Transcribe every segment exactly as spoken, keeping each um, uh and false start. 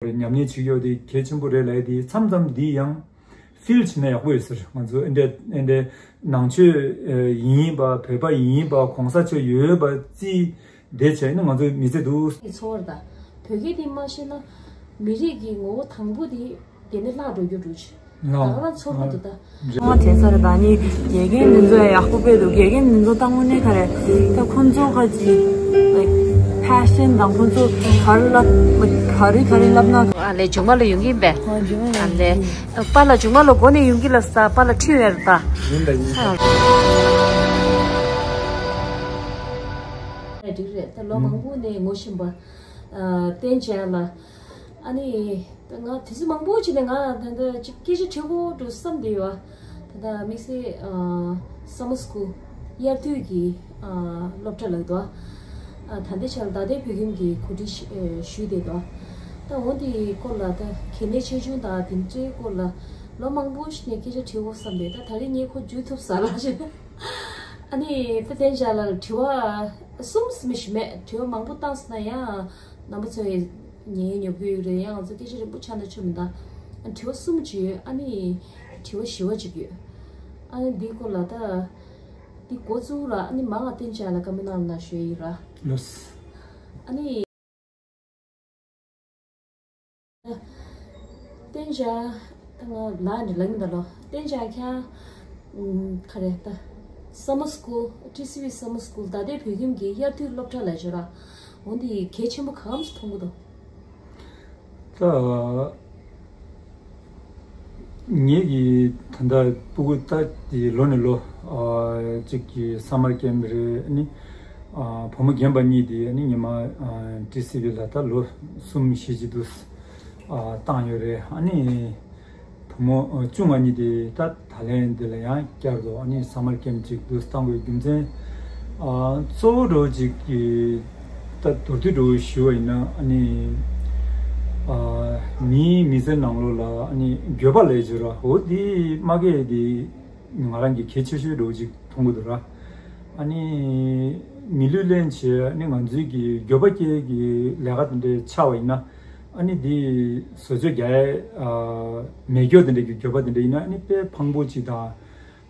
ཉམས་ལེན་བྱེད་ཡོད་དེ་གལ་ཆེན་པོ་རེད་ལབ་དེ་མཚམས་མཚམས་འདི་ཡང་ཕིལ་བྱས་ན་ཡག་པོ་ཡོད་ཟེར། ང་ཚོ་ཨེ་འདྲ་ཨེ་འདྲ་ནང་ཆོས་ཡིན་པ་བོད་པ་ཡིན་པ་གོང་ས་མཆོག་ཡོད་པ་རྩིས་བསྡད་བྱས་ན་ང་ཚོ་མི་ཚེ་འདུག་ཚོར་བ་དང་བོད་སྐད་དེ་མ་ཤེས་ན་མི་རིགས་ཀྱི་ངོ་བོ་དང་པོ་དེ་དེ་ནས་བརླག་འགྲོ་རྒྱུ་འགྲོ་ཆེ། ད་ག་རང་ཚོར་བ་འདུག་ད། ང་དྲན་ས་རེད་ད་ནི་དགེ་རྒན་འདི་ཚོ་ཡང་ཡག་པོ་དཔེ་འདུག་དགེ་རྒན་འདི་ཚོ་ད་དངོས་གནས་ག་རེད་ད་ཁོང་ཚོ་ག་ཅི་like passion དང་ཁོང་ཚོ་ག་རེ་ལབ་like ག་རེ་ག་རེ་ལབ་ན། ཨ་ལས་ཇུང་མ་ལ་ཡོང་གིན་པས། ཨ་ལས་པཱ་ལགས་ཇུང་མ་ལ་མགོ་ནས་ཡོང་གིན་ལ་ས་པཱ་ལགས་ཁྲིད་ཡོད་རེད་ད། ཡིན་ད་ཡིན། ཨ་འགྲིག་རེད་ད་ལོ་མང་པོ་ནས་ངོ་ཤེས་པ་བསྟན་བྱ་ལ། ཨ་ནི། ད་ང་དུས་ཚོད་མང་པོ་ཅིག་ནས་ང་ད་ལྟ་ཅིག་སྐད་ཆ་དྲི་དགོས་འདུག་བསམ་བསྡད་ཡོད། ད་ལྟ་དམིགས་བསལ་summer school དབྱར་དུས་ཀྱི་སློབ་གྲྭ་ལ་འདུག་ད་ལྟའི་ཆར་ད་ལྟའི་བོད་ཁྱིམ་གྱི་གོ་སྒྲིག་ཞུས་བསྡད་འདུག་ད་འོ་འདི་སྐོར་ལ་ད་གལ་གནད་ཆེ་ཆུང་དང་དེ་འདྲའི་སྐོར་ལ་ལོ་མང་པོ་ཞིག་ནས་སྐད་ཆ་དྲི་དགོས་བསམ་པས་ད་ད་རེས་ངས་ཁོ་འཇུ་ཐུབ་ས་ལ་ཞེ། ཨ་ནི་ད་བསྟན་བྱ་ལ་དྲི་བ་གསུམ་མི་ཞིག་མེད་དྲི་བ་མང་པོ་བཏང་སོང་ན་ཡང་། རྣམ་པ་ཚོས་ཉན་ཉོབ་ཀྱི་ཡོད་རེད་ཡང་ང་ཚོ་སྐད་ཆ་རིང་པོ་ཆགས་ན་ཆོ་མི་འདའ། དྲི་བ་གསུམ་ཅིག་ཡོད་ཨ་ནི། དྲི་བ་བཞི་བ་ཅིག་ཡོད། ཨ་ནི་འདི་སྐོར་ལ་ད། འདི་འགོ་བཙུགས་ར་ཨ་ནི་མང་ང་བསྟན་བྱ་ལ་བཀའ་མོལ་གནང་ན་ཞུ་ཡི་ར། ལོས། ཨ་ནི། བསྟན་བྱ་ད་ང་ལ་ནི་ལ་ཡིན་ད་ལོ་བསྟན་བྱ་ཁྱང་། ག་རེ་ད། summer school TCV summer school ད་ལྟའི་བོད་ཁྱིམ་གྱི་དབྱར་དུས་སློབ་གྲྭ་ལ་བྱོས་ར། འོ་འདི་གལ་ཆེན་པོ་གང་ཙམ་མཐོང་གི་འདུག་ད། ངེད་ཀྱི་ད་ལྟ་སྤུ་གུ་ད་དེ་ལོ་ནས་ལོ་གཅིག་གི་summer camp རེད་ནི། བུ་མོ་རྒན་པ་གཉིས་དེ་ནི་ཉི་མ་TCV ལ་ད་ལོ་གསུམ་བཞི་ཅིག་འདུག་བཏང་ཡོད་རེད་ཨ་ནི། བུ་མོ་བཅུ་ང་གཉིས་དེ་ད་ད་ལན་འདི་ལ་ཡང་བསྐྱར་དུ་ཨ་ནི་summer camp ཅིག་འདུག་བཏང་དགོས་རྒྱུ་མཚན། གཙོ་བོ་འདྲ་བོ་ཅིག་གི་ད་མདོར་བསྡུས་འདྲ་བོ་ཞུ་བ་ཡིན་ན་ཨ་ནི། མིའི་མི་ཚེ་ནང་ལོགས་ལ་ཨ་ནི་འགྱོད་པ་ལས་བྱུང་ར་འོ་དེ་མ་གས་དེ་ང་རང་གི་གལ་ཆེ་ཤོས་འདྲ་བོ་ཅིག་མཐོང་གི་འདུག་ར། ཨ་ནི། མི་ལུས་ལེན་བྱས་ཨ་ནི་ང་ཚོའི་གི་འགྱོད་པ་སྐྱེ་གི་ལས་ཀ་དེ་འདྲའི་ཆགས་པ་ཡིན་ན། ཨ་ནི་འདི་བཟོ་བཅོས་རྒྱག་ཡས་མེད་སྐྱོ་དེ་འདྲ་གི་འགྱོད་པ་དེ་འདྲ་ཡིན་ན་ཨ་ནི་དཔེ་ཕངས་པོ་ཅིག་དང་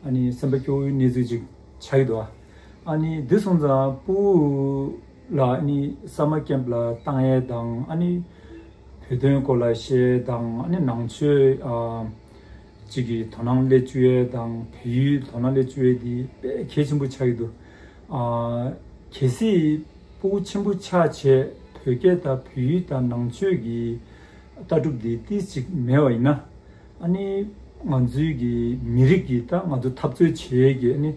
ཨ་ནི་སེམས་པ་སྐྱོ་བོའི་གནས་ཚུལ་ཅིག་ཆགས་ཀྱི་འདུག་ཨ་ནི་འདི་སོང་ཙང་སྤུ་གུ་ལ་ཨ་ནི་summer camp ལ་བཏང་ཡས་དང་ཨ་ནི་བོད་དོན་སྐོར་ལ་བཤད་ཡས་དང་ཨ་ནི་ནང་ཆོས་ཅིག་གི་དོ་སྣང་སླེབས་བཅུག་ཡས་དང་བལ་ཡུལ་དོ་སྣང་སླེབས་བཅུག་ཡས་འདི་དཔེ་གལ་ཆེན་པོ་ཆགས་ཀྱི་འདུག་གལ་སྲིད། སྤུ་གུ་ཆེན་པོ་ཆགས་བྱས་བོད་སྐད་དང་བོད་ཡིག་དང་ནང་ཆོས་ཀྱི་ལྟ་གྲུབ་འདི་ཏིས་ཅིག་མེད་པ་ཡིན་ན། ཨ་ནི་ང་ཚོའི་གི་མི་རིགས་ཀྱི་ད་ང་ཚོ་འཐབ་རྩོད་བྱེད་ཡས་ཀྱི་ཨ་ནི་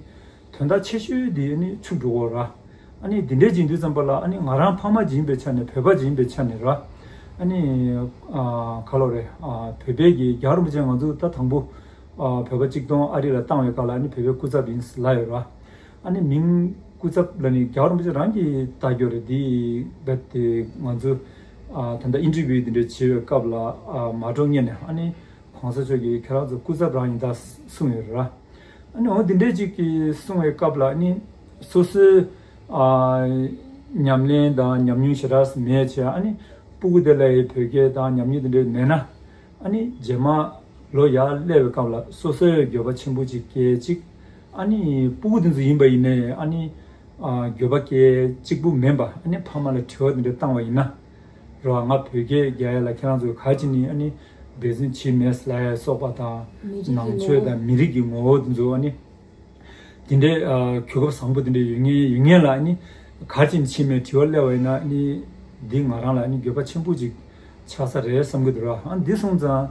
དོན་དག་ཆེ་ཤོས་འདི་ཨ་ནི་འཆུག་འགྲོ་གི་ར། ཨ་ནི་འདི་འདྲས་ཅིག་ཡིན་དུས་ཙམ་པ་ལ་ཨ་ནི་ང་རང་ཕ་མ་ཅིག་ཡིན་པའི་ཆ་ནས་བོད་པ་ཅིག་ཡིན་པའི་ཆ་ནས་ར། ཨ་ནི་ག་ལོ་རེད་བོད་པའི་གི་རྒྱལ་བ་རིན་པོ་ཆེ་ང་ཚོ་ད་དང་པོ་བོད་པ་གཅིག་སྟོང་ཨ་རི་ལ་བཏང་བའི་སྐབས་ལ་ཨ་ནི་བོད་པའི་སྐུ་ཚབ་ཡིན་ལབ་ཡོད་ར། ཨ་ནི་མིང་སྐུ་ཚབ་ལ་ནི་རྒྱལ་བ་རིན་པོ་ཆེ་རང་གིས་བཏགས་ཡོད་རེད་དེ་རྦད་དེ་ང་ཚོ་ཨ་ད་ལྟ་ཨིན་ཊར་བིའུ་དེ་འདྲ་བྱེད་པའི་སྐབས་ལ་ཨ་མ་འགྲོ་སྔོན་ནས་ཨ་ནི་གོང་ས་མཆོག་གིས་ཁྱེད་རང་ཚོ་སྐུ་ཚབ་རང་ཡིན་ད་གསུངས་ཡོད་རེད་ར། ཨ་ནི་འོ་དེ་འདྲས་ཅིག་གིས་གསུངས་པའི་སྐབས་ལ་ཨ་ནི་སོ་སོའི་ཨ་ཉམས་ལེན་དང་ཉམས་མྱོང་ཞེ་དྲག་མེད་བྱས་ཨ་ནི་སྤུ་གུ་དེ་ལ་ཡི་བོད་སྐད་དང་ཉམས་མྱོང་དེ་འདྲས་མེད་ན། ཨ་ནི་རྗེས་མ་ལོ་ཡར་སླེབས་པའི་སྐབས་ལ་སོ་སོའི་འགྱོད་པ་ཆེན་པོ་ཅིག་སྐྱེས་ཅིག་ཨ་ནི་སྤུ་གུ་དེ་ཚོ་ཡིན་པ་ཡིན་ནའི་ཨ་ནི་ཨ་འགྱོད་པ་སྐྱེས་གཅིག་པུ་མིན་པ་ཨ་ནི་ཕ་མ་ལ་དྲི་བ་དེ་འདྲ་བཏང་བ་ཡིན་ན་རེད་བ། ང་བོད་སྐད་རྒྱག་ཡ་ལ་ཁྱེད་རང་ཚོས་ག་ཅི་ནི་ཨ་ནི་འབད་བརྩོན་བྱེད་མེད་ལབ་ཡ་སོགས་པ་དང་མི་རིགས་ཀྱི་ནང་ཆོས་ངོ་བོ་དང་མི་རིགས་ཀྱི་ངོ་བོ་དེ་ཚོ་ཨ་ནི། དེ་འདྲའི་ཨ་གོ་སྐབས་བཟང་པོ་དེ་འདྲ་ཡོད་ངེས་ཡོད་ངེས་ལ་ཨ་ནི་ག་རེ་བྱས་ནས་ཕྱིན་མེད་དྲི་བ་སླེབས་པ་ཡིན་ན་ཨ་ནི་འདི་ང་རང་ལ་ཨ་ནི་འགྱོད་པ་ཆེན་པོ་ཅིག་ཆགས་ས་རེད་བསམ་གྱི་འདུག་ར། ཨ་འདི་སོང་ཙང་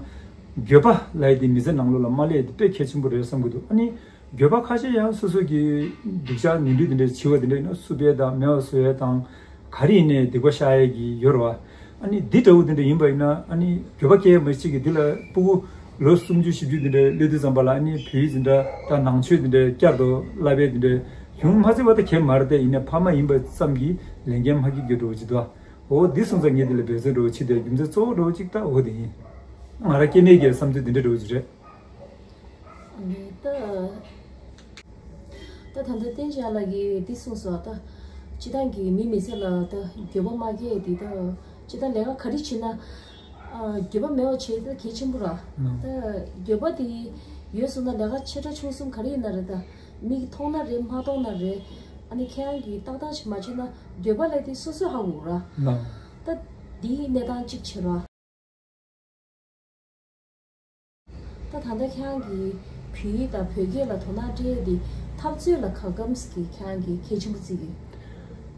འགྱོད་པ་ལབ་ཡས་འདི་མི་ཚེ་ནང་ལོགས་ལ་མ་སླེབས་འདི་དཔེ་གལ་ཆེན་པོ་རེད་བསམ་གྱི་འདུག་ཨ་ནི་འགྱོད་པ་ཁ་ཤས་ཡང་སོ་སོ་གི་སྡུག་ཅག་ནོར་འཁྲུལ་དེ་འདྲ་བྱེད་པ་དེ་འདྲ་ཡིན་ན་བསུབ་ཡས་དང་མེད་པ་བཟོ་ཡས་དང་ག་རེ་ཡིན་ནའི་སྡིག་པ་བཤགས་ཡས་ཀྱི་ཡོད་རེད་བ། ཨ་ནི་འདི་འདྲ་བོ་དེ་འདྲ་ཡིན་པ་ཡིན་ན་ཨ་ནི་འགྱོད་པ་སྐྱེ་མི་ཤེས་ཀྱི་འདི་ལ་སྤུ་གུ་ལོ་སུམ་ཅུ་བཞི་བཅུ་དེ་འདྲ་སླེབས་དུས་ཙམ་པ་ལ་ཨ་ནི་བོད་ཡིག་འཛིན་གྲྭ་དང་ནང་ཆོས་དེ་འདྲ་བསྐྱར་དུ་བསླབ་པའི་དེ་འདྲ་ཡོང་མ་ཚད་པ་ད་གལ་མ་རེད་དེ་ཡིན་ནའི་ཕ་མ་ཡིན་པ་ཙམ་གྱིས་ལས་འགན་མ་འཁྱེར་རྒྱུ་འདྲ་བོ་ཅིག་འདུག་འོ་འདི་སོང་ཙང་ངས་འདི་ལ་འབད་བརྩོན་འདྲ་བོ་བྱེད་དེ་རྒྱུ་མཚན་གཙོ་བོ་འདྲ་བོ་ཅིག་ད་འོ་དེ་ཡིན། ང་རང་སྐྱེ་གནས་ཀྱི་བསམ་ཚུལ་དེ་འདྲ་འདྲ་བོ་ཅིག་རེད། ད་ད་ད་ལྟ་བསྟན་བྱ་ལགས་ཀྱིས་འདི་གསུངས་སོང་ད། སྤྱི་བཏང་གི་མི་མི་ཚེ་ལ་ད་འགྱོད་པ་མ་སྐྱེས་འདི་ད་སྤྱི་བཏང་ལས་ཀ་ག་རེ་བྱེད་ན་ འགྱོད་པ་མེད་པ་བྱེད་ད་གལ་ཆེན་པོ་ར། ད་འགྱོད་པ་དེ་ཡོད་སོང་ན་ལས་ཀ་ཆེ་ཕྲ་ཆུང་གསུམ་ག་རེ་ཡིན་ན་རེད། ད་མིག་མཐོང་ན་རེད་མ་མཐོང་ན་རེད། ཨ་ནི་ཁྱེད་རང་གིས་ཏག་ཏག་ཅིག་མ་བྱས་ན་འགྱོད་པ་ལས་དེ་སོ་སོས་ཧ་གོ་ར། ད་དེའི་གནས་སྟངས་གཅིག་བྱེད་ར། ད་ད་ལྟ་ཁྱེད་རང་གིས་བོད་ཡིག་དང་བོད་སྐད་ལ་དོ་སྣང་སྤྲད་ཡས་དེ་འཐབ་རྩོད་ལ་ག་གམ་གྱི་ཁྱེད་རང་གིས་གལ་ཆེན་པོ་བརྩི་གི།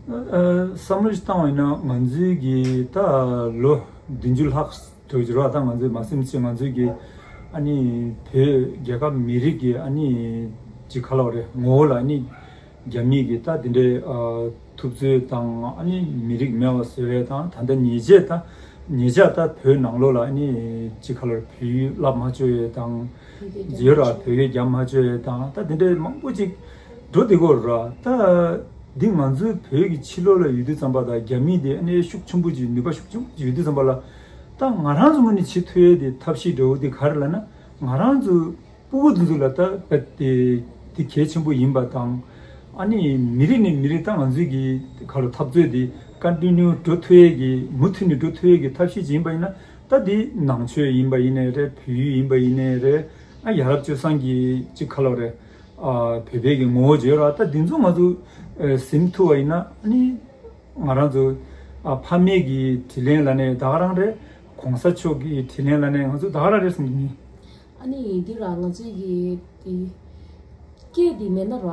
ཨ། བསམ་བློ་ཞིག་བཏང་བ་ཡིན་ན་ང་ཚོའི་གི་ད་ལོ་བདུན་ཅུ་ལྷག་འགྲོ་གི་རེད་བ། ད་ང་ཚོས་མ་སེམས་ཅིག་ང་ཚོའི་གི་ཨ་ནི་བོད་རྒྱལ་ཁབ་མི་རིགས་ཀྱི་ཨ་ནི་ཅིག་ག་ལབ་རེད། ངོ་བོ་ལ་ཨ་ནི་རྒྱ་མིས་ཀྱི་ད་དེ་འདྲའི་ཨ་ཐུབ་ཚོད་དང་ཨ་ནི་མི་རིགས་མེད་པ་བཟོ་ཡས་དང་། ད་ལྟ་ཉེས་ཆད་ད་ཉེ་ཆར་ད་བོད་ནང་ལོགས་ལ་ཨ་ནི་ཅིག་ག་ལབ་བོད་ཡིག་བསླབ་མ་བཅུག་ཡས་དང་། བོད་སྐད་རྒྱབ་ཡོད་ར། མ་བཅུག་བོད་སྐད་རྒྱབ་མ་བཅུག་ཡས་དང་། ད་དེ་འདྲའི་མང་པོ་ཅིག་འགྲོ་བསྡད་ཀྱི་ཡོད་ར། ད་འདི་ང་ཚོའི་བོད་ཀྱི་ཕྱི་ལོགས་ལ་ཡོད་དུས་ཙམ་པ་ད་རྒྱ་མི་དེ་ཨ་ནི་ཤུགས་ཆེན་པོ་ཅིག་ནུས་པ་ཤུགས་ཆེན་པོ་ཅིག་ཡོད་དུས་ཙམ་པ་ལ། ད་ང་རང་ཚོ་ངོས་ནས་བྱེད་ཐུབ་ཡས་དེ་ཐབས་ཤེས་འདྲ་བོ་དེ་ག་རེ་ལབ་ན། ང་རང་ཚོ་སྤུ་གུ་དེ་ཚོ་ལ་ད་དཔེ་དེ་དེ་གལ་ཆེན་པོ་ཡིན་པ་དང་། ཨ་ནི་མི་རིགས་ནས་མི་རིགས་ད་ང་ཚོའི་གི་ག་ལ་འཐབ་རྩོད་དེ་ཀོན་ཊི་ནིའུ་འགྲོ་ཐུབ་ཡས་ཀྱི་མུ་མཐུད་ནས་འགྲོ་ཐུབ་ཡས་ཀྱི་ཐབས་ཤེས་ཅིག་ཡིན་པ་ཡིན་ན། ད་དེ་ནང་ཆོས་ཡིན་པ་ཡིན་ནའི་རེད། བོད་ཡིག་ཡིན་པ་ཡིན་ནའི་རེད། ཨ་ཡ་རབས་སྤྱོད་བཟང་གི་ཅིག་ག་ལ་རེད། ཨ་བོད་པའི་གི་ངོ་བོ་བརྗོད་ར། ད་དེ་ཚོ་ང་ཚོ་ཨ་ཟིན་ཐུབ་པ་ཡིན་ན་ཨ་ནི། ང་རང་ཚོ་ཨ་ཕ་མེས་ཀྱི་དྲིན་ལན་ལབ་ནས་ད་ག་རང་རེད། གོང་ས་མཆོག་གི་དྲིན་ལན་ལབ་ནས་ང་ཚོ་ད་ག་རང་རེད་བསམ་གྱི་ཡིན། ཨ་ནི་འདི་ར་ང་ཚོའི་གི་དེ་སྐད་དེ་མེད་ན་ར་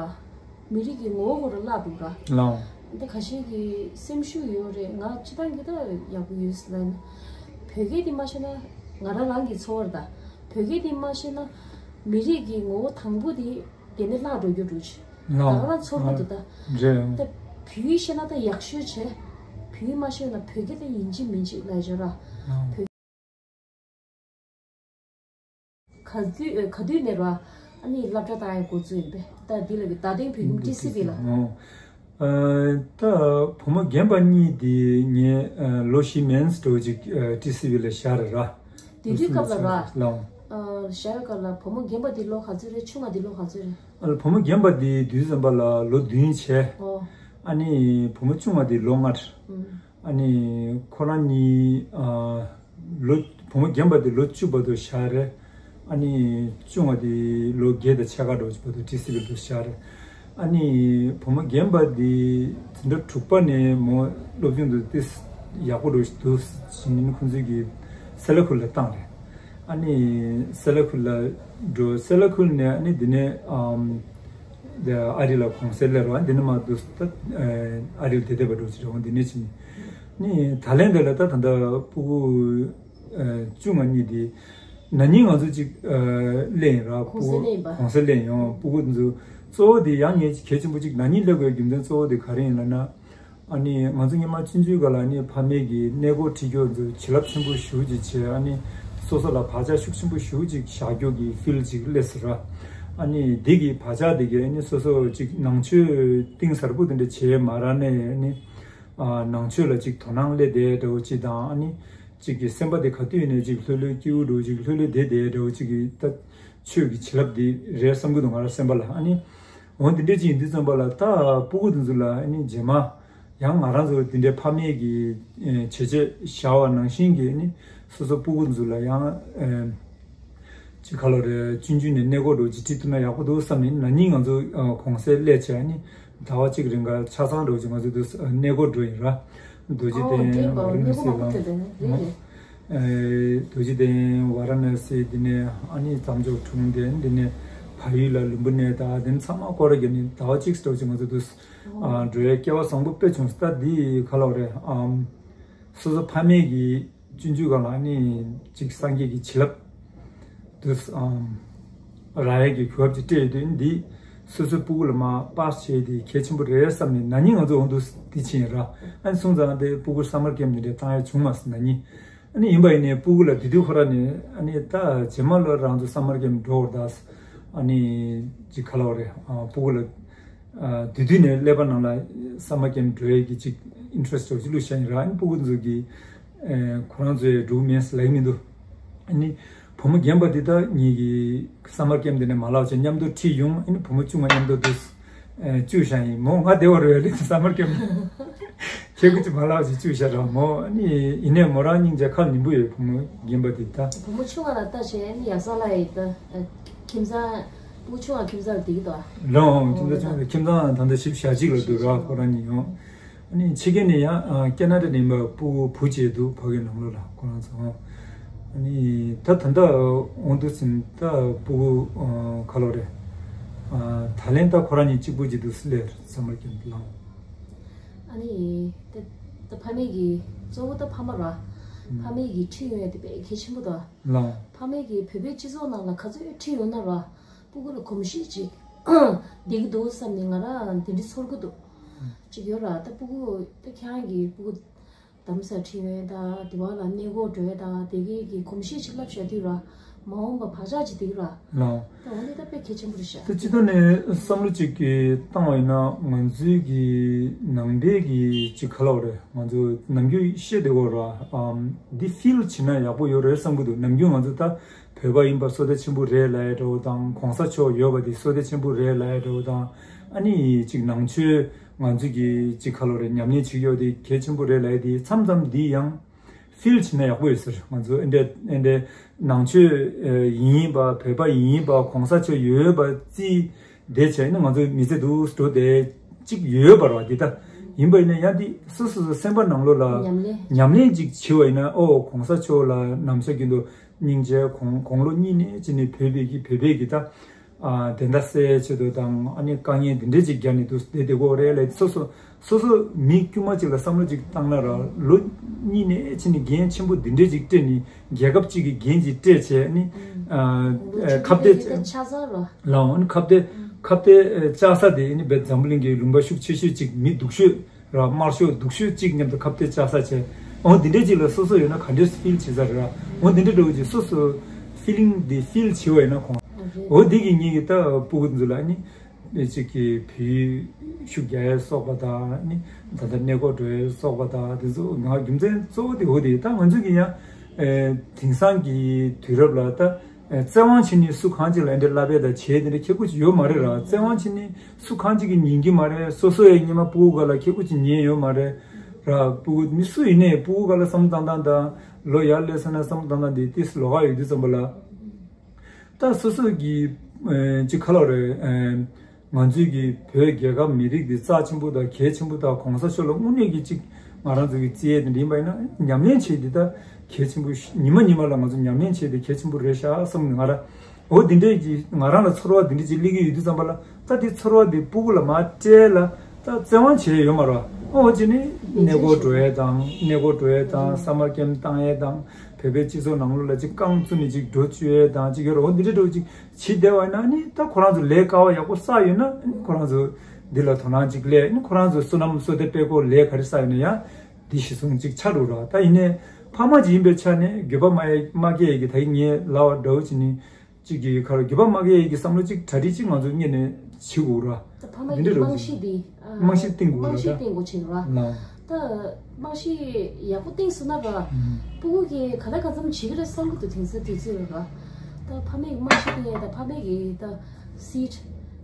མི་རིགས་ཀྱི་ངོ་བོ་ཁོ་རང་བརླག་འགྲོ་ར། ལའོ། འདི་ཁ་ཤས་ཀྱི་སེམས་ཤུགས་ཡོད་རེད། ང་སྤྱི་བཏང་གི་ད་ཡག་པོ་ཡོད་ཟེར་ལབ་ན། བོད་སྐད་དེ་མ་ཤེས་ན་ང་རང་རང་གི་ཚོར་བ་རེད་ད། བོད་སྐད་དེ་མ་ཤེས་ན་མི་རིགས་ཀྱི་ངོ་བོ་དང་པོ་དེ། དེ་ནས་བརླག་འགྲོ་རྒྱུ་འགྲོ་ཆེ། ལའོ། ད་ང་རང་ཚོར་བ་འདུག་ད། རེད། ད་བོད་ཡིག་ཤེས་ན་ད་ཡག་ཤོས་བྱས། བོད་ཡིག་མ་ཤེས་ན་བོད་སྐད་ད་ཡིན་གཅིག་མིན་གཅིག་ལབ་བྱས་ར། ལའོ། བོད་ག་དུས་ག་དུས་ནས་ར་ཨ་ནི་སློབ་གྲྭ་བཏང་ཡ་འགོ་བཙུགས་ཡིན་པས། ད་འདི་ལ་གི་ད་ཐེངས་བོད་ཁྱིམ་ཊི་སི་ཝི་ལ། ཨོ། ཨ་ད་བུ་མོ་རྒན་པ་གཉིས་དེ་ངས་ཨ་ལོ་བཞི་མན་འགྲོ་ཅིག་ཨ་ཊི་སི་ཝི་ལ་བཞག་རེད་ར། དེ་དུས་སྐབས་ལ་ར། ལའོ། ཨ་བཞག་ཡོད་སྐབས་ལ་བུ་མོ་རྒན་པ་དེ་ལོ་ག་ཚོད་རེད། ཆུང་བ་དེ་ལོ་ག་ཚོད་རེད། ཨ་བུ་མོ་རྒན་པ་དེ་དུས་ཙམ་པ་ལ་ལོ་བདུན་བྱས། ཨོ། ཨ་ནི་བུ་མོ་ཆུང་བ་དེ་ལོ་ལྔ་རེད། ཨུམ། ཨ་ནི་ཁོ་རང་གཉིས་ཨ་ལོ་བུ་མོ་རྒན་པ་དེ་ལོ་བཅུ་བར་དུ་བཞག་རེད། ཨ་ནི་ཆུང་བ་དེ་ལོ་བརྒྱད་དང་ཕྱེད་ཀ་འགྲོ་བར་དུ་ཊི་སི་ཝི་ལ་བཞག་རེད། ཨ་ནི་བུ་མོ་རྒན་པ་དེ་འཛིན་གྲྭ་དྲུག་པ་ནས་མོ་སློབ་སྦྱོང་དུ་ཏིས་ཡག་པོ་འགྲོ་བཞིན་འདུག་ཟེར་ནས་ཁོང་ཚོས་ཀྱི་སེ་ལ་ཁུལ་ལ་བཏང་རེད། ཨ་ནི་སེ་ལ་ཁུལ་ལ་འགྲོ། སེ་ལ་ཁུལ་ནས་ཨ་ནི་འདི་ནས་ཨམ། ཨ་རི་ལ་གུང་སེང་སླེབས་རོགས། འདི་ནས་མར་འདུག་ད་ཨ་རི་ལ་བསྡད་བསྡད་པ་འགྲོ་ཅི་རེད། འོང་འདི་ནས་ཕྱིན་ནི་ད་ལན་འདི་ལ་ད་ད་ལྟ་སྤུ་གུ་བཅུ་ང་གཉིས་དེ་ན་ནིང་ང་ཚོ་གཅིག་སླེབས་ཡིན་ར། སྤུ་གུ་གུང་སེང་སླེབས་ཡིན། གུང་སེང་སླེབས་ཡིན། གུང་སེང་སླེབས་ཡོང་། སྤུ་གུ་འདི་ཚོ་གཙོ་བོ་དེ་ཡང་ངས་གལ་ཆེན་པོ་གཅིག་ན་ནིང་སླེབས་དགོས་རྒྱུ་མཚན་གཙོ་བོ་དེ་ག་རེ་ཡིན་ལབ་ན། ཨ་ནི་ང་ཚོ་སྔོན་མ་ཆུང་ཆུང་སྒང་ལ་ཨ་ནི་ཕ་མས་ཀྱི་གནས་སྐོར་ཁྲིད་རྒྱུ་ཚོ་བྱིན་རླབས་ཆེན་པོ་ཞེ་པོ་ཅིག་བྱས། ཨ་ནི་སོ་སོ་ལ་བག་ཆགས་ཤུགས་ཆེན་པོ་ཞེ་པོ་ཅིག་བཞག་རྒྱུ་གི་ཕིལ་ཅིག་སླེབས་སོང་ར། ཨ་ནི་འདི་གི་བག་ཆགས་འདི་གིས་ཨ་ནི་སོ་སོ་ཅིག་ནང་ཆོས་གཏིང་ཟབ་པོ་དེ་འདྲ་བྱས་མ་རག་ནས། ཨ་ནི་ཨ་ནང་ཆོས་ལ་ཅིག་དོ་སྣང་སླེབས་བསྡད་འདྲ་བོ་ཅིག་དང་། ཨ་ནི་ཅིག་གི་སེམས་པ་དེ་ག་དུས་ནས་ཅིག་ལྷོད་ལྷོད་སྐྱིད་པོ་འདྲ་བོ་ཅིག་ལྷོད་ལྷོད་བསྡད་བསྡད་འདྲ་བོ་ཅིག་གི་ད་ཆོས་ཀྱི་བྱིན་རླབས་འདི་རེད་བསམ་གྱི་འདུག་ང་རང་སེམས་པ་ལ། ཨ་ནི། འོ་འདི་འདྲས་ཅིག་ཡིན་དུས་ཙམ་པ་ལ་ད་སྤུ་གུ་དེ་ཚོ་ལ་ཨ་ནི་རྗེས་མ་ཡང་ང་རང་ཚོ་འདི་འདྲའི་ཕ་མས་ཀྱི་ཨེ་བྱས་རྗེས་བཞག་པ་ནང་བཞིན་གྱི་ཨ་ནི་སོ་སོ་སྤུ་གུ་དེ་ཚོ་ལ་ཡང་ཨེ་ཅིག་ག་ལབ་རེད། ཆུང་ཆུང་ནས་གནས་སྐོར་འདྲ་བོ་ཅིག་ཁྲིད་ཐུབ་ན་ཡག་པོ་འདུག་བསམ་ནས། ན་ནིང་ང་ཚོ་ཨ་གུང་སེང་སླེབས་བྱས་ཨ་ནི་ཟླ་བ་གཅིག་རིང་ག་ཆ་ཚང་འདྲ་བོ་ཅིག་ང་ཚོ་འདུག་གནས་སྐོར་འགྲོ་ཡིན་ར། རྡོ་རྗེ་ཨོ་གདན། རེད་པ། ཝཱ་ར་ཎ་སི་ལ། གནས་སྐོར་མང་པོ་ཐོན་པས་ནས་རེད་རེད། ཨེ་རྡོ་རྗེ་གདན། ཝཱ་ར་ཎ་སི། འདི་ནས་ཨ་ནི་བྱམས་སྐྱོང་གྲོང་རྡལ། འདི་ནས་བལ་ཡུལ་ལ་ལུམ་བི་ནི་དང་འདི་ནས་ཚང་མ་སྐོར་ར་བརྒྱབ་ནས་ཟླ་བ་གཅིག་ཙམ་ཅིག་ང་ཚོ་འདུག་ཨ་འགྲོ་ཡའི་སྐལ་བ་བཟང་པོ་དཔེ་བྱུང་། ད་འདི་ག་ལབ་རེད། ཨམ་སོ་སོ་ཕ་མས་ཀྱི་སྤྱོད་འཇུག་སྒང་ལ་ཨ་ནི་ཅིག་སངས་རྒྱས་ཀྱི་བྱིན་རླབས་འདུག་ཨམ་རག་ཡས་ཀྱི་གོ་སྐབས་ཅིག་སྤྲད་ཡོད་དུས། འདི་སོ་སོའི་སྤུ་གུ་ལ་མར་པཱ་སི་བྱེད་དེ་གལ་ཆེན་པོ་རེད་བསམ་ནས་ན་ནིང་ང་ཚོ་འོང་དུས་འདི་ཕྱིན་ཡིན་ར། ཨ་ནི་སོང་ཙང་དེ་སྤུ་གུ་སམ་མར་ཀེམ་འདི་འདྲ་བཏང་ཡ་བྱུང་མ་སོང་ན་ནིང་། ཨ་ནི་ཡིན་པ་ཡིན་ནའི་སྤུ་གུ་ལ་དེ་དུས་ཁོ་ར་ནས་ཨ་ནི་ད་རྗེས་མ་ལོ་རང་ཚོ་སམ་མར་ཀེམ་འགྲོ་བར་ད། ཨ་ནི་ཅིག་ག་ལབ་རེད། ཨ་སྤུ་གུ་ལ་ཨ་དེ་དུས་ནས་ཀླད་པ་ནང་ལ་སམ་མར་ཀེམ་འགྲོ་ཡས་ཀྱི་ཅིག་ཨིན་ཊི་རེ་སི་ཊི་འདྲ་བོ་ཅིག་བླུགས་བཞག་ཡིན་ར། ཨ་ནི་སྤུ་གུ་ཚོ་གིས་ཨེ་ཁོ་རང་ཚོའི་འགྲོ་གི་མེད་ཟེར་ལབ་ཀྱི་མི་འདུག་ཨ་ནི་བུ་མོ་རྒན་པ་འདི་ད་ངེད་ཀྱི་སམ་མར་ཀེམ་འདི་ནས་མ་ལོག་བྱས་མཉམ་དུ་ཁྲིད་ཡོང་། ཨ་ནི་བུ་མོ་ཆུང་བ་མཉམ་དུ་འདུག་ཨེ་བཅུག་བཞག་ཡིན། མོ་ང་བདེ་བ་རེད་ལབ། སམ་མར་ཀེམ་ ཁྱེད་ཀྱི་ཅི་མ་ལག་ཅིག་བཅུག་བཞག་ར་མོ། ཨ་ནི་ཡིན་ནའི་མོ་རང་སྙིང་རྗེ། ཁ་ལ་ཉན་པོ་ཡོད། བུ་མོ་རྒན་པ་དེ་ད། བུ་མོ་ཆུང་བ་ལ་ལྟ་བྱས་ནི་ཡག་ས་ལ་ཡིན་ད། ཁྱིམ་ཚང་། བུ་ཆུང་བ་ཁྱིམ་ཚང་ལ་བསྡད་ཀྱི་འདུག་ཨ། ལོ་ཁྱིམ་ཚང་ཆུང་བ་ཁྱིམ་ཚང་ད་ལྟ་བཞི་བཅུ་ཞེ་གཅིག་ལ་འདུག་ར། ཁོ་རང་གཉིས་ཡོང་། ཨ་ནི་ཕྱི་རྒྱལ་ནས་ཡང་ཨ་ཁེ་ན་ཌ་ནས་ཡིན་པ་སྤུ་གུ་བུ་གཅིག་འདུག་ཕ་གི་ནང་ལོགས་ལ་ཁོ་རང་ཚོ། ཨ་ནི་ད་ད་ལྟ་འོང་དུས་ཙམ་ད་སྤུ་གུ་ཨ་ག་ལོ་རེད། ཨ་ད་ལན་ད་ཁོ་རང་གཉིས་གཅིག་པུ་གཅིག་འདུག་སི་ལེར་སམ་མར་ཁེམ་ལ། ཨ་ནི་ད་ད་ཕ་མེས་ཀྱི་གཙོ་བོ་ད་ཕ་མ་ར། ཕ་མེས་ཀྱི་ཁྲིད་ཡོང་ཡ་དེ་དཔེ་གལ་ཆེན་པོ་ད། ལ། ཕ་མེས་ཀྱི་བོད་པའི་སྤྱི་ཚོགས་ནང་ལ་ག་ཚོད་ཁྲིད་ཡོང་ན་ར། སྤུ་གུ་ལ་གོམས་གཤིས་ཅིག་བསྡད་ཀྱི་འདུག་བསམ་ནས་ང་རང་འདི་འདྲ་ཚོར་གྱི་འདུག་ཅིག་ཡོད་ར། ད་སྤུ་གུ་ད་ཁྱེད་རང་གི་སྤུ་གུ་གདམ་ས་ཁྲིད་ཡོང་ད་དེ་བ་ལ་གནས་སྐོར་འགྲོ་ཡ་ད་དེ་གའི་གི་གོམས་གཤིས་ཅིག་བསླབ་བྱ་དུས་ར། མ་འོངས་པ་བག་ཆགས་ཅིག་འདུག་ར། ལ། ད་འོ་ནི་ད་དཔེ་གལ་ཆེན་པོ་རེད་ཤག་ད་སྤྱི་བཏང་ནས་བསམ་བློ་ཅིག་གི་བཏང་བ་ཡིན་ན་ང་ཚོའི་གི་ནང་པའི་གི་ཅིག་ག་ལབ་རེད། ང་ཚོ་ནམ་རྒྱུན་བཤད་བསྡད་ཡོད་ར། ཨམ་འདི་ཕིལ་བྱེད་ན་ཡག་པོ་ཡོད་རེད་བསམ་གྱི་འདུག་ནམ་རྒྱུན་ང་ཚོ་ད་བོད་པ་ཡིན་པ་བསོད་བདེ་ཆེན་པོ་རེད་ལབ་ཡ་འདྲ་བོ་དང་གོང་ས་མཆོག་ཡོད་པ་འདི་བསོད་བདེ་ཆེན་པོ་རེད་ལབ་ཡ་འདྲ་བོ་དང་། ཨ་ནི་ཅིག་ནང་ཆོས་ང་ཚོ་གི་ཅིག་ག་ལབ་རེད། ཉམས་ལེན་བྱེད་ཡོད་དེ་གལ་ཆེན་པོ་རེད་ལབ་ཡ་དེ་མཚམས་མཚམས་འདི་ཡང་ཕིལ་བྱེད་ན་ཡག་པོ་ཡོད་ཟེར། ང་ཚོ་ཨེ་འདྲས་ཨེ་འདྲས་ནང་ཆོས་ཡིན་པ་བོད་པ་ཡིན་པ་གོང་ས་མཆོག་ཡོད་པ་རྩིས་བསྡད་བྱས་ན་ང་ཚོ་མི་ཚེ་འདུག་འགྲོ་བསྡད་ཅིག་ཡོད་པ་རེད་བ། འདི་ལྟ་ཡིན་པ་ཡིན་ན་ཡང་འདི་སོ་སོ་སོ་སེམས་པ་ནང་ལོགས་ལ་ཉམས་ལེན་ཉམས་ལེན་ཅིག་བྱེད་པ་ཡིན་ན། ཨོ་གོང་ས་མཆོག་ལ་ནམ་ཞག་རྒྱུན་དུ་སྙིང་རྗེ། གོང་གོང་ལོ་གཉིས་ནས་ཅི་ནས་བོད་པའི་གི་བོད་པའི་གི་ད་ཨ་བདེན་མཐའ་གསལ་ཆེད་དུ་དང་ཨ་ནི་དཀའ་ངལ་འདི་འདྲས་ཅིག་རྒྱབ་ནས་འདུག་བསྡད་བསྡད་ཀྱི་ཡོད་རེད་ལབ། སོ་སོ་སོ་སོ་མི་དཀྱུས་མ་ཅིག་ལ་བསམ་བློ་ཅིག་བཏང་ན་ར། ལོ་གཉིས་ནས་ཕྱིན་ནས་འགན་ཆེན་པོ་འདི་འདྲས་ཅིག་སྤྲད་ནས་རྒྱལ་ཁབ་ཅིག་གི་འགན་ཅིག་སྤྲད་བྱས་ནི། ཨ་ཁ་གཏད་ཆགས་ས་ར། ལའོ་ཨ་ནི་ཁ་གཏད་ཁ་གཏད་བཅག་ས་དེ་ནི་བས་འཛམ་བུ་གླིང་གི་ལུང་པ་ཤུགས་ཆེ་ཤོས་ཅིག་མི་སྡུག་ཤོས་ར། དམར་ཤོག་སྡུག་ཤོས་ཅིག་མཉམ་དུ་ཁ་གཏད་བཅག་ས་བྱས། འོ་འདི་འདྲས་ཅིག་ལ་སོ་སོ་ཡོད་ན་ག་འདྲས་ཕིལ་བྱེད་ས་རེད་ར། འོ་འདི་འདྲས་འདྲ་བོ་ཅིག་སོ་སོ་ཕི་ལིང་འདི་ཕིལ་བྱེད་པ་ཡིན་ན་ཁོང་། འོ་འདི་གི་ངེད་ཀྱི་ད་སྤུ་གུ་ཚོ་ལ་ནི། ཨེ་གཅིག་གི་བོད་ཡིག་ཤུགས་རྒྱག་ཡས་སོགས་པ་དང་ནི། ད་ལྟ་གནས་སྐོར་འགྲོ་ཡས་སོགས་པ་དང་དེ་ཚོ་ང་རྒྱུ་མཚན་གཙོ་བོ་དེ་འོ་དེ། ད་ང་ཚོ་གི་ཡང་ཨེ་དེང་སང་གི་དུས་རབས་ལ་ད་ཨེ་བཙན་དབང་བྱས་ནས་སུ་གང་ཅིག་ལ་འདྲ་བསླབ་ཡས་དང་བྱས་དེ་འདྲ་ཁྱད་པར་ཅིག་ཡོད་མ་རེད་ར། བཙན་དབང་བྱས་ནས་སུ་གང་ཅིག་གིས་ཉན་གྱི་མ་རེད། སོ་སོ་ཡང་སྔོན་མ་སྤུ་གུ་སྒང་ལ་ཁྱད་པར་ཅིག་ཉན་ཡོད་མ་རེད་ར། སྤུ་གུ་མི་སུ་ཡིན་ནའི་སྤུ་གུ་སྒང་ལ་བསམ་བློ་བཏང་སྟངས་དང་ལོ་ཡར་སླེབས་སོང་ན་བསམ་བློ་བཏང་སྟངས་དེ་ཏིས་ལོགས་ཀ་ཡོད་དུས་ཙམ་པ་ལ། ད་སོ་སོ་གི་ཨེ་ཅིག་ག་ལབ་རེད། ཨེ་ང་ཚོའི་གི་བོད་རྒྱལ་ཁབ་མི་རིགས་འདི་རྩ་ཆེན་པོ་དང་གལ་ཆེན་པོ་དང་གོང་ས་མཆོག་ལ་དངོས་གནས་ཀྱི་ཅིག་ང་རང་ཚོ་གི་བརྩི་ཡས་དེ་འདྲ་ཡིན་པ་ཡིན་ན་ཉམས་ལེན་བྱེད་འདི་ད་གལ་ཆེན་པོ་ཤ། ཉི་མ་ཉི་མ་ལ་ང་ཚོ་ཉམས་ལེན་བྱེད་འདི་གལ་ཆེན་པོ་རེད་ཤག་བསམ་ནས་ང་རང་འོ་འདི་འདྲས་ཀྱི་ང་རང་ལ་ཚོར་བ་འདི་འདྲས་ཅིག་སླེབས་ཀྱི་ཡོད་དུས་ཙམ་པ་ལ། ད་འདི་ཚོར་བ་འདི་སྤུ་གུ་ལ་མར་སྤྲད་ལ་ད་བཙན་དབང་བྱས་ཡོད་མ་རེད་བ། འོ་ཅི་ནི་གནས་སྐོར་འགྲོ་ཡས་དང་གནས་སྐོར་འགྲོ་ཡས་དང་སམ་མར་ཁེམ་བཏང་ཡས་དང་བོད་པའི་སྤྱི་ཚོགས་ནང་ལོགས་ལ་ཅིག་རྐང་བཙུགས་ནས་ཅིག་འགྲོ་བཅུག་ཡས་དང་ཅིག་ཡོད་རེད། འོ་འདི་འདྲ་འདྲ་བོ་ཅིག་བྱེད་བསྡད་པ་ཡིན་ན་ནི་ད་ཁོ་རང་ཚོ་ལས་ཀ་བ་ཡག་པོ་བསགས་ཡོད་ན་ནི་ཁོ་རང་ཚོ་འདི་ལ་དོ་སྣང་ཅིག་སླེབས་ནི། ཁོ་རང་ཚོ་བསོད་ནམས་བསོད་བདེ་དཔལ་འཁོར་ལས་ག་རེ་བསགས་ཡོད་ན་ཡང་འདི་གཞི་བཟུང་ཅིག་ཆགས་འགྲོ་ར། ད་ཡིན་ནའི་ཕ་མ་ཅིག་ཡིན་པའི་ཆ་ནས་འགྱོད་པ་མ་མ་སྐྱེ་ཡས་ཀྱི་ད་ངས་ལབ་པ་འདྲ་བོ་ཅིག་ནི། གཅིག་གིས་ཁར་འགྱོད་པ་མ་སྐྱེ་ཡས་ཀྱི་བསམ་བློ་གཅིག་གྲ་སྒྲིག་གཅིག་ང་ཚོ་སྔོན་ནས་བྱེད་དགོས་ར། ད་ཕ་མ་འདི་གི་འདྲ་རེད། རྨང་གཞི་འདི་ཨ་རྨང་གཞི་བཏིང་དགོས་ར། རྨང་གཞི་བཏིང་དགོས་བྱེད་ར། ལགས། ད་རྨང་གཞི་ཡག་པོ་བཏིང་སོང་ན་ར། ཨུམ། སྤུ་གུ་གིས་ག་ལ་ག་ཙམ་བྱེད་ཀྱི་རེད་བསམ་གྱི་འདུག་དེང་སང་དུས་ཚོད་ར། ད་ཕ་མས་རྨང་གཞི་བཏིང་ཡས་ད་ཕ་མས་ཀྱི་ད་སིད་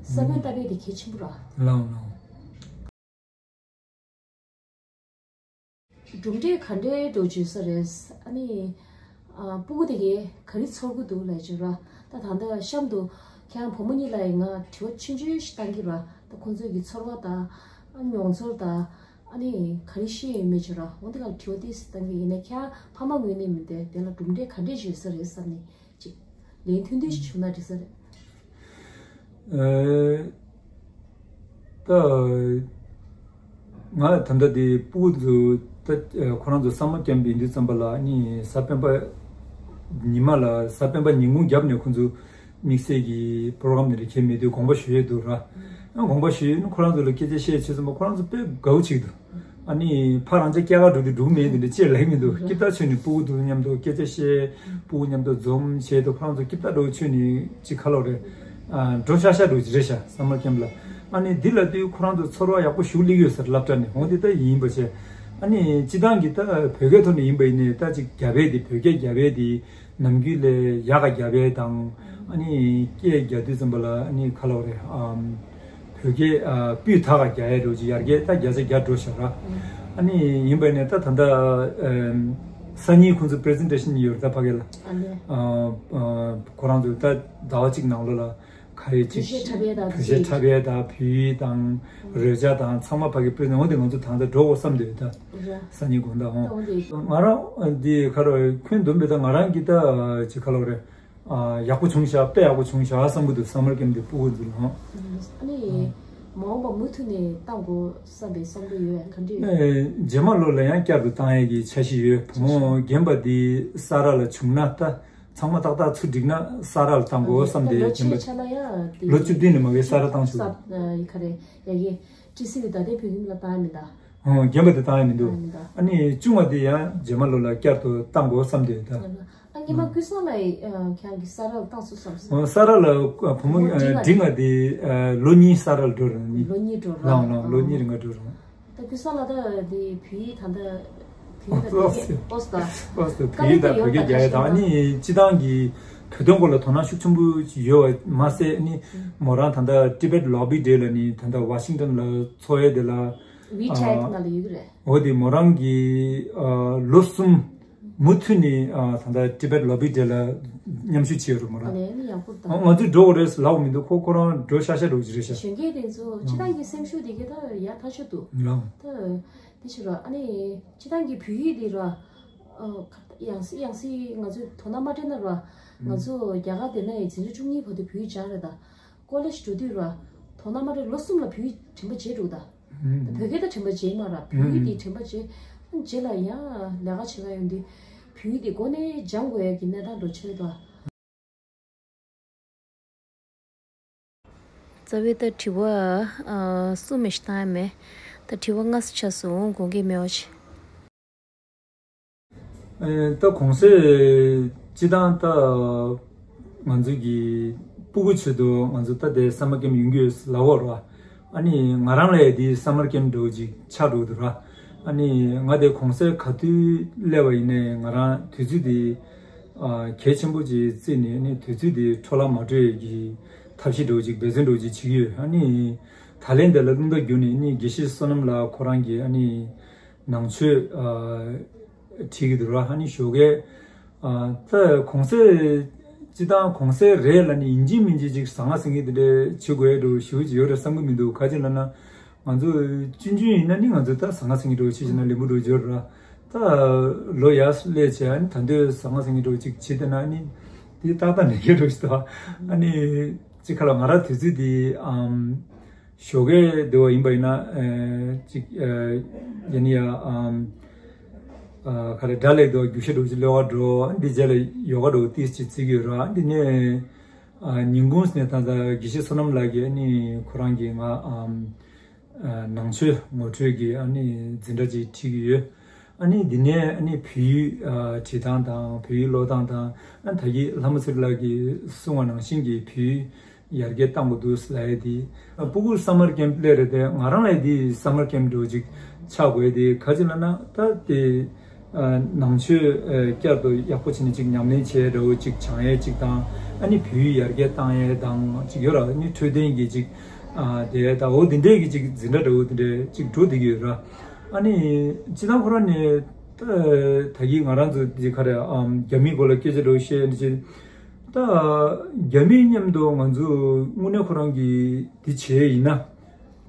ས་བོན་བཏབ་ཡས་དེ་གལ་ཆེན་པོ་ར། ལགས་ལགས། གྲུབ་འབྲས་ག་འདྲའི་འགྲོ་བྱུང་ས་རེད། ཨ་ནི། ཨ་སྤུ་གུ་དེ་གས་ག་རེ་ཚོར་གི་འདུག་ལབ་བྱུང་ར། ད་ད་ལྟ་གཤམ་དུ་ཁྱེད་རང་བུ་མོ་གཉིས་ལ་ཡང་ང་དྲི་བ་ཆུང་ཆུང་ཞིག་བཏང་གི་ར། ད་ཁོང་ཚོའི་གི་ཚོར་བ་དང་། ཨ་མྱོང་ཚོར་དང་། ཨ་ནི་ག་རེ་ཤེས་ཡོད་མེད་བྱུང་ར། འོ་འདི་ག་དྲི་བ་ཏོག་ཙམ་བཏང་གི་ཡིན་ན་ཁྱེད་རང་ཕ་མ་ངོས་ནས་མིན་ཏེ་དེ་ལ་གྲུབ་འབྲས་ག་འདྲས་ཞིག་ཡོད་ས་རེད་བསམ་ནས། ཅིག་ལན་ཐུང་ཐུང་ཞིག་བྱུང་ན་འགྲིག་ས་རེད། ཨེ། ད་ང་ད་ལྟ་དེ་སྤུ་གུ་ཚོ་ད་ཁོ་རང་ཚོ་སམ་མར་ཁེམ་ཡིན་དུས་ཙམ་པ་ལ་ནི་གཟའ་སྤེན་པ་ཉི་མ་ལ་གཟའ་སྤེན་པ་ཉིན་གུང་རྒྱབ་ནས་ཁོ་ཚོ་དམིགས་བསལ་གྱི་པོ་རོ་གྷ་རམ་ནི་རེ་ཁྱེད་མེད་དུས་དགོངས་པ་ཞུ་ཡས་འདུག་ར། ཨ་དགོངས་པ་ཞུ་ཡས་ནི་ཁོ་རང་ཚོ་ལ་སྐད་ཆ་བཤད་བྱས་ཙམ་པ་ཁོ་རང་ཚོ་དཔེ་དགའ་བོ་བྱེད་ཀྱི་འདུག་ཨ་ནི་ཕ་རང་ཅག་སྐྱེས་སྐར་འགྲོ་དུས་འགྲུག་མེད་འདི་འདྲ་ཅེས་ལབ་མི་འདུག་ཀི་ཏ་མཆོད་ནས་སྤུ་གུ་དེ་མཉམ་དུ་སྐད་ཆ་བཤད། སྤུ་གུ་མཉམ་དུ་འཛོམས་བྱས་དུས་ཁོ་རང་ཚོ་ཀི་ཏ་འགྲོ་མཆོད་ནས་ཅིག་ཁ་ལོ་རེད། ཨ་འགྲོ་ཤག་ཤག་འགྲོ་ཅིག་རེད་ཤག་སམ་མར་ཁེམ་ལ། ཨ་ནི་འདི་ལ་དུས་ཁོ་རང་ཚོ་ཚོར་བ་ཡག་པོ་ཞུགས་སླེབས་ཡོད་ཟེར་སློབ་གྲྭ་ནས། འོང་དེ་ལྟ་ཡིན་པ་བྱས། ཨ་ནི་སྤྱི་བཏང་གི་ད་བོད་སྐད་ཐོག་ནས་ཡིན་པ་ཡིན་ནའི་ད་ཅིག་རྒྱབ་ཡས་དེ་བོད་སྐད་རྒྱབ་ཡས་དེ། ནམ་རྒྱུན་ལས་ཡག་ག་རྒྱབ་ཡས་དང་། ཨ་ནི་སྐད་རྒྱག་དུས་ཙམ་པ་ལ་ཨ་ནི་ཁ་ལོ་རེད། ཨམ་བོད་སྐད་ཨ་སྤུས་དག་ག་རྒྱག་ཡས་འགྲོ་ཅིག་ཡར་རྒྱས་ད་བརྒྱ་ཆ་བརྒྱ་འགྲོ་ཤག་ར། ཨ་ནི་ཡིན་པ་ནས་ད་ད་ལྟ་ཨམ་སང་ཉིན་ཁོང་ཚོ་པི་རི་ཛེན་ཊེ་ཤན་ཡོད་རེད། ད་ཕ་གི་ལ་ཨ་ལས། ཨ་ཨ་ཁོ་རང་ཚོ་ད་ཟླ་བ་གཅིག་ནང་ལོགས་ལ་ག་རེ་ཅིག་གྲུ་བཞི་འཁྲབ་ཡས་དང་གྲུ་བཞི་འཁྲབ་ཡས་དང་བོད་ཡིག་དང་རོལ་ཆ་དང་ཚང་མ་ཕ་གི་པི་རི་ཛེན་ཊེ་ཤན། འོ་དེ་ང་ཚོ་ད་ལྟ་འགྲོ་དགོས་བསམ་བསྡད་ཡོད། ད་ར། སང་ཉིན་དགོང་དག་འོང་། ད་འོ་དེ། ང་རང་འདི་ག་རེ་ཁྱོན་བསྡོམས་པས་ད་ང་རང་གི་ད་ཅིག་ག་ལབ་རེད། ཨ་ཡག་པོ་བྱུང་ཤག་དཔེ་ཡག་པོ་བྱུང་ཤག་བསམ་གི་འདུག་སམ་མར་ཀེམ་དེ་སྤུ་གུ་ཚོ་ལ། ཨ་ནི་མ་འོངས་པ་མུ་མཐུད་ནས་བཏང་དགོས་བསམ་པའི་བསམ་བློ་ཡོད་ག་འདྲ་ཡོད། ཨེ་རྗེས་མ་ལོ་ལ་ཡང་བསྐྱར་དུ་བཏང་ཡས་ཀྱི་འཆར་གཞི་ཡོད། བུ་མོ་རྒན་པ་འདི་ས་ར་ལ་བྱུང་ན་ད་ཚང་མ་ཏག་ཏག་ཚུར་འགྲིག་ན་ས་ར་ལ་བཏང་དགོས་བསམ་སྟེ། ད་ལོ་རྒན་པ་ཕྱེད་ཆ་ལ་ཡང་དེ་ལོ་བཅུ་བདུན་ནས་མ་གི་ས་ར་བཏང་ཆོག་ས་ཨ་ག་རེ་ཡ་གི་ཊི་སི་ནི་ད་ལྟའི་བོད་ཁྱིམ་ལ་བཏང་ཡ་མིན་ད། ཨོ་རྒན་པ་དེ་བཏང་ཡ་མི་འདུག་བཏང་ཡ་མིན་ད། ཨ་ནི་ཆུང་བ་དེ་ཡང་རྗེས་མ་ལོ་ལ་བསྐྱར་དུ་བཏང་དགོས་བསམ་སྟེ་ད། ཨ་ཉི་མ་ཀུན་བཟང་ལ་ཡང་ཁྱེད་རང་གི་ས་ར་ལ་བཏང་སོང་བསམ་སོང་། ཨོ་ས་ར་ལ་བུ་མོ་བུ་མོ་འབྲིང་བ་འབྲིང་བ་དེ་ལོ་གཉིས་ས་ར་ལ་འགྲོ་རུང་ནི། ལོ་གཉིས་འགྲོ་རུང་། ལང་ལང་ལོ་གཉིས་རིང་ག་འགྲོ་རུང་། ད་ཀུན་བཟང་ལ་ད་དེ་བོད་ཡིག་ད་ལྟ་བོད་ཡིག་ད་ཨོ་སི་ད་ཨོ་སི་ད་བོད་ཡིག་ད་བོད་སྐད་རྒྱག་ཡ་དང་ཨ་ནི་སྤྱི་བཏང་གི་བོད་དོན་སྐོར་ལ་དོ་སྣང་ཤུགས་ཆེན་པོ་ཡོད་པ་མ་ཟད་ཨ་ནི་མོ་རང་ད་ལྟ་ཊི་བེཊ་ལོ་བི་ཌེ་ལ་ནི་ད་ལྟ་ཝ་ཤིང་ཊོན་ལ་འཚོགས་ཡས་དེ་ལ་ཝི་ཆེ་ཊི་ནང་ལ་ཡོད་ཀྱི་རེད། འོ་དེ་མོ་རང་གི་ལོ་གསུམ་མུ་མཐུད་ནས་ད་ལྟ་ཊི་བེཊ་ལོ་བི་ཌེ་ལ་མཉམ་ཞུགས་བྱས་ཡོད་རེད་མོ་རང་། ཨ་ལས་ནི་ཡག་པོ་ད། ང་ཚོས་འགྲོ་དགོས་རེད་ལབ་མི་འདུག་ཁོ་ཁོ་རང་འགྲོ་ཤག་ཤག་འགྲོ་གི་རེད་ཤག་གཞོན་སྐྱེས་དེ་ཚོ་སྤྱི་བཏང་གི་སེམས་ཤུགས་དེ་ག་ད་ཡག་ཐག་ཆོད་འདུག་ལང་། ད་དེ་ཕྱིར་ར་ཨ་ནི་སྤྱི་བཏང་གི་བོད་ཡིག་དེ་ར་ཡང་སྲིད་ཡང་སྲིད་ང་ཚོས་དོ་སྣང་མ་སྤྲད་ན་ར་ང་ཚོ་རྒྱ་གར་དེ་ན་ཡང་འཛིན་གྲྭ་བཅུ་གཉིས་བར་དུ་བོད་ཡིག་སྦྱངས་རེད་ད། ཀོ་ལེཇ་འགྲོ་དུས་ར་དོ་སྣང་མ་སྤྲད་ལོ་གསུམ་ལ་བོད་ཡིག་དྲན་པ་བརྗེད་འགྲོ་ད། ད་བོད་སྐད་ད་དྲན་པ་བརྗེད་མ་ར་བོད་ཡིག་དེ་དྲན་པ་བརྗེད། རྗེས་ལ་ཡང་ལས་ཀ་བྱེད་ག་ཡོང་དུས་བོད་ཡིག་དེ་འགོ་ནས་སྦྱང་དགོས་ཡ་གི་གནས་སྟངས་འགྲོ་ཆེ་རེད་ད། རྩ་བའི་ད་དྲི་བ་ཨ་གསུམ་མི་ཞིག་བཏང་ཡ་མེད། ད་དྲི་བ་ལྔ་ཙམ་ཆགས་སོང་། དགོངས་འགལ་མེད་པ་བྱེད། ཨེ་ད་གོང་གསལ་སྤྱི་བཏང་ད་ང་ཚོ་གི་སྤུ་གུ་ཆེད་དུ་ང་ཚོ་ད་ལྟའི་སམ་མར་ཀེམ་ཡོང་གི་ཡོད་ལབ་ཡོད་ར། ཨ་ནི་ང་རང་ལ་ཡ་དེ་སམ་མར་ཀེམ་འདྲ་བོ་ཅིག་ཆགས་འགྲོ་གི་འདུག་ར། ཨ་ནི་ང་དེ་གོང་གསལ་ག་དུས་སླེབས་པ་ཡིན་ནའི་ང་རང་དུས་ཚོད་དེ་ཨ་གལ་ཆེན་པོ་ཅིག་བརྩིས་ནས་ཨ་ནི་དུས་ཚོད་དེ་འཕྲོ་བརླག་མ་འགྲོ་ཡས་ཀྱི་ཐབས་ཤེས་འདྲ་བོ་ཅིག་འབད་བརྩོན་འདྲ་བོ་ཅིག་བྱེད་ཀྱི་ཡོད། ཨ་ནི་ད་ལན་དེ་ལ་རླུང་རྟ་བརྒྱུགས་ནས་ཨ་ནི་དགེ་བཤེས་བསོད་ནམས་ལགས་ཁོ་རང་གིས་ཨ་ནི་ནང་ཆོས་ཨ་ཁྲིད་ཀྱི་འདུག་ར། ཨ་ནི་ཞོགས་ཀས་ཨ་ད་གོང་གསལ་སྤྱི་བཏང་གོང་གསལ་རེད་ལབ་ནས་ཡིན་གཅིག་མིན་གཅིག་ཅིག་ཟང་ངེ་ཟིང་ངེ་དེ་འདྲ་བྱེད་དགོས་ཡ་འདྲ་བོ་ཞེ་པོ་ཅིག་ཡོད་རེད་བསམ་གྱི་མི་འདུག་ག་ཅི་ལབ་ན་ང་ཚོ་ཆུང་ཆུང་ཡིན་ན་ནི་ང་ཚོ་ད་ཟང་ངེ་ཟིང་ངེ་འདྲ་བོ་བྱེད་བྱེད་ན་ལེན་པོ་འདྲ་བོ་ཡོད་ར། ད་ལོ་ཡར་སླེབས་བྱས་ཨ་ནི་ད་འདོད་ཟང་ངེ་ཟིང་ངེ་འདྲ་བོ་ཅིག་བྱེད་བསྡད་ན་ཨ་ནི་དེ་ཏག་ཏག་མེད་མཁན་འདྲ་བོ་ཞིག་འདུག་ཨ་ནི་ཅིག་ཁ་ལ་ང་རང་དུས་ཚོད་དེ་ཨམ། ཞོགས་ཀས་བསྡད་པ་ཡིན་པ་ཡིན་ན་ཨེ་ཅིག་ཨེ་ཡ་ནི་ཡ་ཨམ་ཨ་ག་རེ་སྒྲ་ལེགས་འདུག་རྒྱུག་ཤར་འདྲ་བོ་ཅིག་ཀློག་ག་འགྲོ། འདི་རྗེས་ལ་ཡོ་ག་འདྲ་བོ་ཏིས་ཅིག་རྩེ་གི་ཡོད་ར། འདི་ནས་ཨ་ཉིན་གུང་ནས་ད་ལྟ་དགེ་བཤེས་བསོད་ནམས་ལགས་ཀྱིས་ཨ་ནི་ཁོ་རང་གིས་ང་ཨམ་ཨ་ནང་ཆོས་ངོ་སྤྲོད་ཀྱི་ཨ་ནི་འཛིན་གྲྭ་ཅིག་ཁྲིད་ཀྱི་ཡོད། ཨ་ནི་འདི་ནས་ཨ་ནི་བོད་ཡིག་ཨ་བྲིས་སྟངས་དང་བོད་ཡིག་ཀློག་སྟངས་དང་ཨ་ད་གིན་ལྷ་མོ་ཚེ་རིང་ལགས་ཀྱིས་གསུངས་པ་ནང་བཞིན་གྱི་བོད་ཡིག་ཡར་རྒྱས་གཏང་དགོས་འདུག་ལབ་ཡས་དེ། སྤུ་གུ་སམ་མར་ཀེམ་སླེབས་རེད་དེ་ང་རང་ལ་དེ་སམ་མར་ཀེམ་འདྲ་བོ་ཅིག་ཆགས་དགོས་ཡས་དེ་ག་ཅི་ལབ་ན་ད་དེ་ནང་ཆོས་བསྐྱར་དུ་ཡག་པོ་བྱས་ནས་ཅིག་ཉམས་ལེན་བྱས་འདྲ་བོ་ཅིག་སྦྱང་ཡས་ཅིག་དང་ཨ་ནི་བོད་ཡིག་ཡར་རྒྱས་གཏང་ཡས་དང་ཅིག་ཡོད་ར། ཨ་ནི་འཕྲོད་བསྟེན་གྱི་ཅིག་དེ་ད་འོ་དེ་འདྲས་ཀྱི་ཅིག་འཛིན་གྲྭ་འདྲ་བོ་དེ་འདྲས་ཅིག་འགྲོ་བསྡད་ཀྱི་ཡོད་ར། ཨ་ནི་སྤྱི་བཏང་ཁོ་རང་ནས་ད་ད་གིན་ང་རང་ཚོ་འདི་ག་རེ་ཨམ་རྒྱ་མིའི་སྐོར་ལ་སྐད་ཆ་འདྲ་བོ་བཤད་ནས་ཅིག་ད་རྒྱ་མི་མཉམ་དུ་ང་ཚོ་དངོས་གནས་ཁོ་རང་གིས་འདི་བྱས་ཡིན་ན།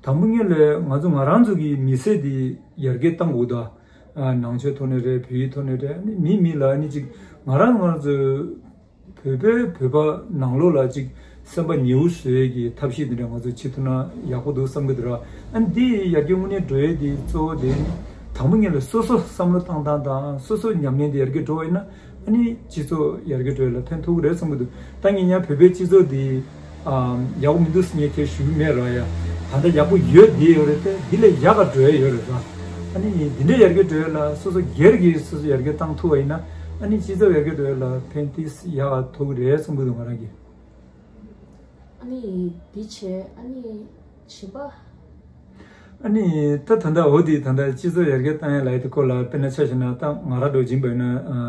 དང་པོ་ཉིད་ལ་ང་ཚོ་ང་རང་ཚོ་གི་མི་ཚེ་འདི་ཡར་རྒྱས་གཏང་དགོས་འདུག་ཨ་ནང་ཆོས་ཐོག་ནས་རེད། བོད་ཡིག་ཐོག་ནས་རེད། ཨ་ནི་མི་མི་ལ་ཨ་ནི་ཅིག་ང་རང་ང་ཚོ་བོད་པའི་བོད་པ་ནང་ལོགས་ལ་ཅིག་སེམས་པ་ཉེ་བོ་བཟོ་ཡས་ཀྱི་ཐབས་ཤེས་འདི་འདྲ་ང་ཚོ་བྱེད་ཐུབ་ན་ཡག་པོ་འདུག་བསམ་གྱི་འདུག་ར། ཨ་ནི་འདི་ཡར་རྒྱས་དངོས་གནས་འགྲོ་ཡས་འདི་གཙོ་བོ་དེ་ནི་དང་པོ་ཉིད་ལ་སོ་སོ་བསམ་བློ་བཏང་སྟངས་དང་སོ་སོ་ཉམས་ལེན་འདི་ཡར་རྒྱས་འགྲོ་བ་ཡིན་ན། ཨ་ནི་སྤྱི་ཚོགས་ཡར་རྒྱས་འགྲོ་ཡ་ལ་ཕན་ཐོགས་ཀྱི་རེད་བསམ་གྱི་འདུག་ད་ངས་ཡང་བོད་པའི་སྤྱི་ཚོགས་འདི་ཨམ་ཡག་པོ་མི་འདུག་ཟེར་ངས་ཁས་ཞུ་གི་མེད་ར། ཡ་ད་ལྟ་ཡག་པོ་ཡོད་བསྡད་ཡོད་རེད་དེ། འདི་ལས་ཡག་ག་འགྲོ་ཡ་ཡོད་རེད་ར། ཨ་ནི་འདི་འདྲའི་ཡར་རྒྱས་འགྲོ་ཡ་ལ་སོ་སོ་སྒེར་གྱིས་སོ་སོ་ཡར་རྒྱས་བཏང་ཐུབ་པ་ཡིན་ན་ཨ་ནི་སྤྱི་ཚོགས་ཡར་རྒྱས་འགྲོ་ཡ་ལ་ཕན་ཏིས་ཡག་ག་ཐོགས་ཀྱི་རེད་བསམ་གྱི་འདུག་ང་རང་གིས། ཨ་ནི་འདི་བྱས་ཨ་ནི་བྱིས་པ། ཨ་ནི་ད་ད་ལྟ་འོ་དེ་ད་ལྟ་སྤྱི་ཚོགས་ཡར་རྒྱས་བཏང་ཡ་ལབ་ཡ་དེ་སྐོར་ལ་དཔེར་ན་ཆ་བཞག་ན་ད་ང་རང་འདྲ་བོ་ཅིག་ཡིན་པ་ཡིན་ན་ཨ་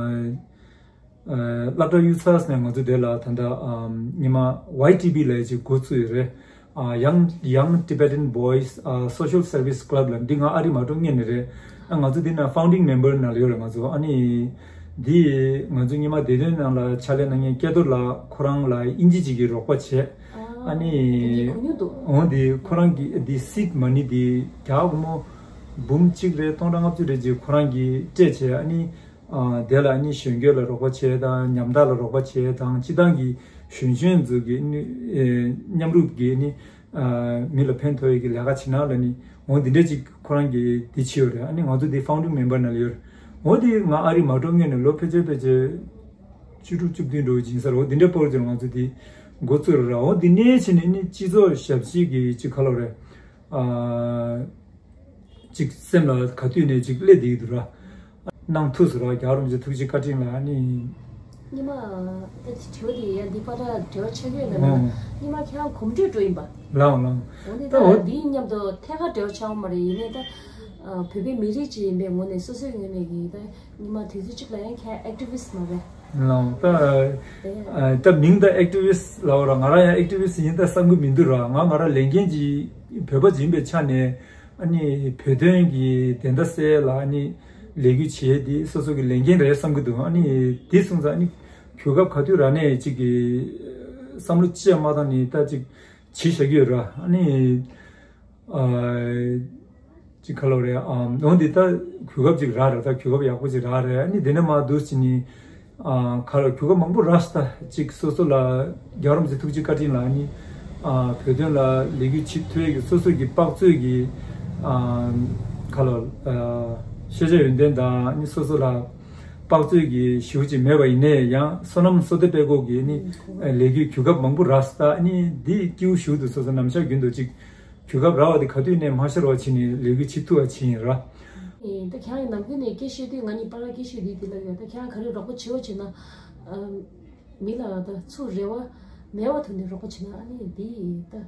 ཨ་སློབ་གྲྭ་གཡུག་ཚར་ནས་ང་ཚོ་དེ་ལ་ད་ལྟ་ཨམ་ཉི་མ་ཝའི་ཊི་བི་ལབ་ཡ་ཅིག་འགོ་བཙུགས་ཡོད་རེད། ཨ་Young Young Tibetan Boys ཨ་Social Service Club ལབ་འདི་ང་ཨ་རི་མ་འགྲོ་སྔོན་ནས་རེད། ཨ། ང་ཚོ་འདི་ན་founding member་ནང་ལ་ཡོད་རེད། ང་ཚོ་ཨ་ནི་འདི་ང་ཚོ་སྔོན་མ་བདེ་དོན་ནང་ལ་ཕྱག་ལས་གནང་མཁན་སྐལ་རྡོར་ལགས་ཁོ་རང་ལ་དབྱིན་ཇི་ཅིག་གི་རོགས་པ་བྱས། ཨ་ནི་འདི་གོ་མྱོང་འདུག་འོ་འདི་ཁོ་རང་གི་འདི་seed money་འདི་རྒྱ་སྒོར་མོ་འབུམ་གཅིག་རེད་སྟོང་ཕྲག་ལྔ་བཅུ་རེད་ཅིག་ཁོ་རང་གིས་སྤྲད་བྱས། ཨ་ནི་ཨ་དེ་ལ་ཨ་ནི་གཞོན་སྐྱེས་ལ་རོགས་པ་བྱས་དང་ཉམ་ཐག་ལ་རོགས་པ་བྱས་དང་སྤྱི་བཏང་གི་གཞོན་གཞོན་ཚོ་གི་ཨ་ནི་ཨེ་མཉམ་རུབ་ཀྱི་ཨ་ནི་ཨ་མི་ལ་ཕན་ཐོགས་ཡས་ཀྱི་ལས་ཀ་བྱེད་ན་ལ་ནི་འོ་འདི་འདྲས་ཅིག་ཁོ་རང་གིས་འདི་བྱས་ཡོད་རེད། ཨ་ནི་ང་ཚོ་འདི་founding member་ནང་ལ་ཡོད་རེད། འོ་འདི་ང་ཨ་རི་མ་འགྲོ་སྔོན་ནས་ལོ་ཕལ་ཆེར་ཕལ་ཆེར་བཅུ་དྲུག་བཅུ་བདུན་འགྲོ་གི་ཡིན་ས་རེད། འོ་འདི་འདྲས་པོ་ཅིག་ང་ཚོ་འདི་འགོ་བཙུགས་རེད་ར། འོ་འདི་ནས་བྱས་ནས་ནི་སྤྱི་ཚོགས་ཞབས་ཕྱི་གི་ཅིག་ག་ལབ་རེད། ཨ་ཅིག་སེམས་ལ་ག་དུས་ནས་ཅིག་སླེབས་བསྡད་ཀྱི་འདུག་ར། གནང་ཐུབ་སོང་ར། རྒྱལ་བ་རིན་པོ་ཆེ་ཐུགས་རྗེ་བཀའ་དྲིན་ལ་ཨ་ནི། སྔོན་མ་ད་དྲི་བ་དེ་ཡང་འདི་པར་འབྲེལ་བ་ཆགས་ཀྱི་ཡོད་ན་མེད་ན། ཨོ། སྔོན་མ་ཁྱེད་རང་གོམ་བགྲོད་འགྲོ་ཡིན་པ། ལའོ་ལའོ། འོ་ནི་ད་ད་འོ་འདིའི་མཉམ་དུ་ཐད་ཀར་འབྲེལ་བ་ཆགས་པ་མ་རེད། ཡིན་ནའི་ད་ཨ་བོད་པའི་མི་རིགས་ཅིག་ཡིན་པའི་ངོས་ནས་སོ་སོའི་ངོས་ནས་ཀྱི་ད་སྔོན་མ་དུས་ཚོད་ཅིག་ལ་ཡང་ཁྱེད་activist་མ་རེད། ལའོ་ད་དེ་ཡང་ཨ་ད་མིང་ད་activist་ལའོ་ར། ང་རང་ཡང་activist་ཡིན་ད་བསམ་གི་མི་འདུག་ར། ང་ང་རང་ལས་འགན་ཅིག་བོད་པ་ཅིག་ཡིན་པའི་ཆ་ནས། ཨ་ནི་བོད་དོན་གྱི་བདེན་མཐའ་གསལ་ལ་ཨ་ནི་ལས་འགུལ་བྱེད་དེ་སོ་སོ་གི་ལས་འགན་རེད་བསམ་གྱི་འདུག་ཨ་ནི་དེ་སོང་ཙང་ཨ་ནི་གོ་སྐབས་ག་དུས་རག་ནས་ཅིག་གི་བསམ་བློ་ཅི་ཡང་མ་བཏང་ནས་ད་ཅིག་བྱེད་བཞག་གི་ཡོད་ར། ཨ་ནི་ཨ་ཅིག་ག་ལབ་རེད། ཨ་འོན་ཏེ་ད་གོ་སྐབས་ཅིག་རག་རེད། ད་གོ་སྐབས་ཡག་པོ་ཅིག་རག་རེད། ཨ་ནི་དེ་ནས་མར་འདུག་ཅིག་ནི། ཨ་ག་ལ་གོ་སྐབས་མང་པོ་རག་སོང་ད་ཅིག་སོ་སོ་ལ་རྒྱལ་བ་རིན་པོ་ཆེ་ཐུགས་རྗེ་བཀའ་དྲིན་ལ་ནི། ཨ་བོད་དོན་ལ་ལས་འགུལ་བྱེད་ཐུབ་ཡས་ཀྱི་སོ་སོ་གི་དཔག་ཚོད་ཀྱི་ཨ་ག་ལ་ཨ་ཤེས་བྱ་ཡོན་ཏན་དང་ནི་སོ་སོ་ལ་དཔག་ཚོད་ཀྱི་ཞེ་པོ་ཅིག་མེད་པ་ཡིན་ནའི་ཡང་བསོད་ནམས་བསོད་བདེ་དཔལ་འཁོར་གྱི་ནི་ལས་འགུལ་གོ་སྐབས་མང་པོ་རག་སོང་ད་ནི་འདི་སྐྱིད་པོ་ཞེ་པོ་འདུག་སོ་སོ་ནམ་ཞག་རྒྱུན་དུ་ཅིག་གོ་སྐབས་རག་པ་དེ་ག་དུས་ནས་མ་ཤོར་བ་བྱས་ནས་ལས་འགུལ་བྱེད་ཐུབ་པ་བྱས་ཡིན་ར། ཨེ། ད་ཁྱེད་རང་ནམ་རྒྱུན་ནས་སྐད་ཆ་བཤད་དུས་ང་གཉིས་པར་སྐད་ཆ་བཤད་དུས་དེ་ལ་ཡོད། ད་ཁྱེད་རང་ག་རེ་རོགས་པ་བྱེད་པ་བྱེད་ན། ཨ་མི་ལ་ད་ཚུར་རེ་བ་མེད་པ་ཐོག་ནས་རོགས་པ་བྱེད་ན་ཨ་ནི་འདི་ད་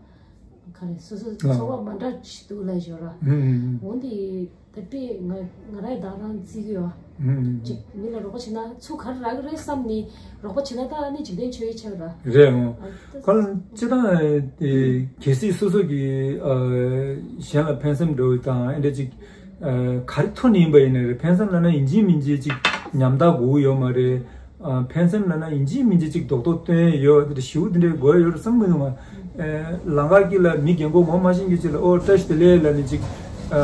ག་རེ་སོ་སོ་ཚོར་བ་མ་འདྲ་ཞིག་འདུག་ལབ་ཞོར་ར། འོན་ཏེ་ད་དཔེ་ང་ང་རང་ད་རང་བརྩི་གི་ཡོད། ཅིག་མི་ལ་རོགས་པ་བྱེད་ན་ཚུར་ག་རེ་རག་གི་རེད་བསམ་ནས་རོགས་པ་བྱེད་ན་ད་ཨ་ནི་འཇིག་རྟེན་ཆོས་ཡི་ཆགས་ར། རེད་འོང་། ཨ་ད་ཁོ་ལ་སྤྱིར་བཏང་དེ་གལ་སྲིད་སོ་སོ་གི་ཨ་གཞན་ལ་ཕན་སེམས་འདྲ་བོ་དང་ཨེ་འདྲ་ཅིག་ཨ་ག་རེ་ཐོག་ནས་ཡིན་པ་ཡིན་ན་རེད། ཕན་སེམས་ལབ་ན་ཡིན་གཅིག་མིན་གཅིག་ཅིག་ཉམ་ཐག་དགོས་ཀྱི་ཡོད་མ་རེད། ཨ་ཕན་སེམས་ལབ་ན་ཡིན་གཅིག་མིན་གཅིག་ཅིག་རྡོག་རྡོག་སྟོན་ཡས་ཡོད། དེ་འདྲ་ཞེ་པོ་དེ་འདྲའི་དགོས་ཡས་ཡོད་རེད་བསམ་གི་མི་འདུག་ང་། ཨེ་ལམ་ཁ་དཀྱིལ་ལ་མི་རྒན་གོག་ངོ་མ་ཤེས་མཁན་ཅིག་ལ་ཨོ་བཀྲ་ཤིས་བདེ་ལེགས་ལབ་ནས་ཅིག་ཨ་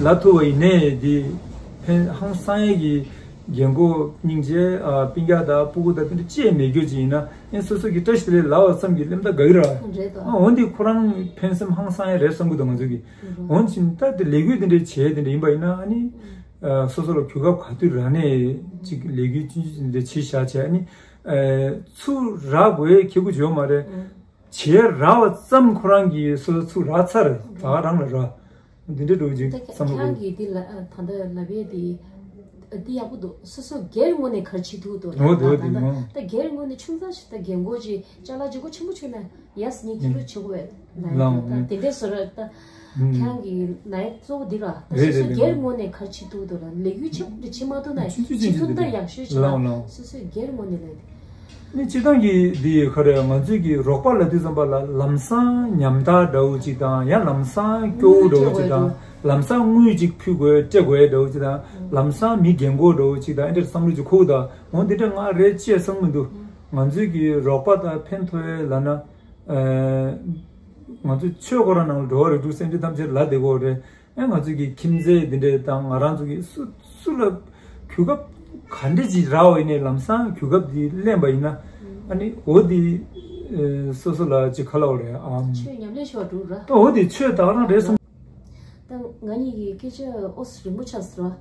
ལབ་ཐུབ་པ་ཡིན་ནའི་དེ་ཕན་ཧང་སང་ཡས་ཀྱི་རྒན་གོག་སྙིང་རྗེ་ཨ་སྤུན་ཀྱག་དང་སྤུ་གུ་དང་དེ་འདྲ་ཅི་ཡང་མེད་རྒྱུ་ཅིག་ཡིན་ན་ཨེ་སོ་སོ་གིས་བཀྲ་ཤིས་བདེ་ལེགས་ལབ་པ་ཙམ་གྱིས་སླེབས་ད་དགའ་གི་ར། རེད་དོ། ཨ་འོན་ཏེ་ཁོ་རང་ཕན་སེམས་ཧང་སང་ཡས་རེད་བསམ་གི་འདུག་ང་ཚོ་གིས། འོན་ཅིག་ད་དེ་ལས་འགུལ་དེ་འདྲ་བྱས་དེ་འདྲ་ཡིན་པ་ཡིན་ན་ཨ་ནི་ཨ་སོ་སོ་ལ་གོ་སྐབས་ག་དུས་རག་ནས་ཅིག་ལས་འགུལ་ཆུང་ཆུང་དེ་འདྲ་བྱས་བཞག་བྱས་ཨ་ནི་ཨ་ཚུར་རག་དགོས་ཁེ་གུ་ཡོད་མ་རེད། བྱས་རག་པ་ཙམ་ཁོ་རང་གིས་སོ་སོ་ཚུར་རག་ཚར་ད་ག་རང་ལ་རག་འདི་འདྲ་འགྲོ་ཅིག་ད་བསམ་བློ་ཁྱེད་རང་གིས་འདི་ལ་ཨ་ད་ལྟ་ལབ་ཡས་དེ་འདི་ཡག་པོ་འདུག་སོ་སོ་སྒེར་ངོས་ནས་ག་རེ་བྱེད་ཐུབ་འདུག་ལབ། འོ་དེ་འོ་ད་དེ་ད་ལྟ་ད་སྒེར་ངོས་ནས་ཆུང་ཙག་ཞིག་ད་རྒན་གོག་ཅིག་ཅ་ལག་ལྗིད་ཁོག་ཆེན་པོ་བྱུང་ན། ཡས་ཉིན་ཁྱེད་ལོ་ཆོག་བས་ལ་ཡོད་ད་དེ་འདྲས་བཟོ་ར་ད་ཁྱེད་རང་གི་ལ་ཡོད་གཙོ་བོ་འདི་ར་ད་སོ་སོ་སྒེར་ངོས་ནས་ག་རེ་བྱེད་ཐུབ་འདུག་ལ་ལས་འགུལ་ཆེན་པོ་འདི་བྱེད་མ་ཐུབ་ན་ཡང་བྱེད་ཐུབ་ན་ཡག་ཤོས་བྱེད་ལ་སོ་སོའི་སྒེར་ངོས་ནས་ལས་ནི་སྤྱི་བཏང་གི་འདི་ག་རེ་ང་ཚོས་ཀྱི་རོགས་པ་ལབ་དུས་ཙམ་པ་ལ་ལམ་སང་ཉམ་ཐག་འདྲ་བོ་ཅིག་དང་ཡང་ལམ་སང་སྐྱོ་བོ་འདྲ་བོ་ཅིག་དང་ལམ་སང་དངུལ་ཅིག་ཕུལ་དགོས་སྤྲད་དགོས་འདྲ་བོ་ཅིག་དང་ལམ་སང་མི་རྒན་གོག་འདྲ་བོ་ཅིག་དང་ཨེ་འདྲས་བསམ་བློ་ཅིག་འཁོར་གི་འདུག་འོ་འདི་འདྲ་ང་རེད་ཅེས་བསམ་གི་མི་འདུག་ང་ཚོས་ཀྱི་རོགས་པ་དང་ཕན་ཐོགས་ཡས་ལབ་ན། ཨ་ང་ཚོ་ཆོས་ཁོ་རང་ནང་ལ་འགྲོ་བ་རིགས་དྲུག་སེམས་ཅན་ཐམས་ཅད་ལ་བདེ་གོ་རེད། ཨ་ང་ཚོ་གི་ཁྱིམ་མཚེས་འདི་འདྲས་དང་ང་རང་ཚོ་གི་སུ་སུ་ལ་གོ་སྐབས་ག་འདྲ་ཅིག་རག་པ་ཡིན་ནའི་ལམ་སང་གོ་སྐབས་འདི་ལེན་པ་ཡིན་ན་ཨ་ནི་འོ་འདི་ཨ་སོ་སོ་ལ་ཅིག་ག་ལབ་དགོས་རེད་ཨ། ཆོས་ཉམས་ལེན་ཞུ་བ་འགྲུབ་ར། ད་འོ་འདི་ཆོས་ད་ག་རང་རེད་བསམ། ད་ང་གཉིས་ཀྱི་སྐད་ཆ་ཨོ་སི་རིང་པོ་ཆགས་སོང་ར།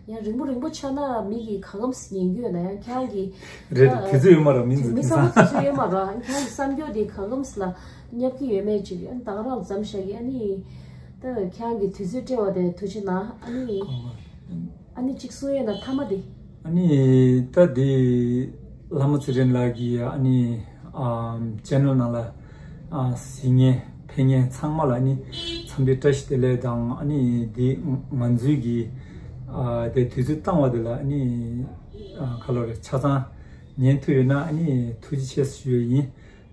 ཡང་རིང་པོ་རིང་པོ་ཆགས་ན་མི་གིས་ག་གམ་སི་ཉན་རྒྱུ་ཡོད་ན་ཡང་ཁྱེད་རང་གིས་རེད་རེད། དུས་ཚོད་ཡོད་མ་རེད་མི་འདུག་མི་ཚང་མ་དུས་ཚོད་ཡོད་མ་རེད། ཁྱེད་རང་གི་བསམ་སྐྱོ་དེ་ག་གམ་སི་ལ་བསྙབ་ཀྱི་ཡོད་མེད་ཅིག་ཨ་ནི་ད་ག་རང་མཚམས་བཞག་གི་ཨ་ནི་ད་ཁྱེད་རང་གིས་དུས་ཚོད་སྤྲད་པ་དེ་ཐུགས་རྗེ་གནང་ཨ་ནི་ཨ་ནི་གཅིག་གསུང་ཡས་ན་མཐའ་མ་དེ། ཨ་ནི་ད་དེ་ལྷ་མོ་ཚེ་རིང་ལགས་ཀྱིས་ཨ་ནི་ཨམ་ཅེ་ནལ་ནང་ལ་ཨ་གཟིགས་མཁན་ཕེབས་མཁན་ཚང་མ་ལ་ཨ་ནི་འཚམས་འདྲི་བཀྲ་ཤིས་བདེ་ལེགས་དང་ཨ་ནི་དེ་ང་ཚོའི་གི་ཨ་དེ་དུས་ཚོད་བཏང་བ་དེ་ལ་ཨ་ནི་ཨ་ག་ལབ་རེད་ཆ་ཚང་ཉན་ཐུབ་ཡོད་ན་ཨ་ནི་ཐུགས་རྗེ་ཆེ་ཞུ་ཡས་ཡིན།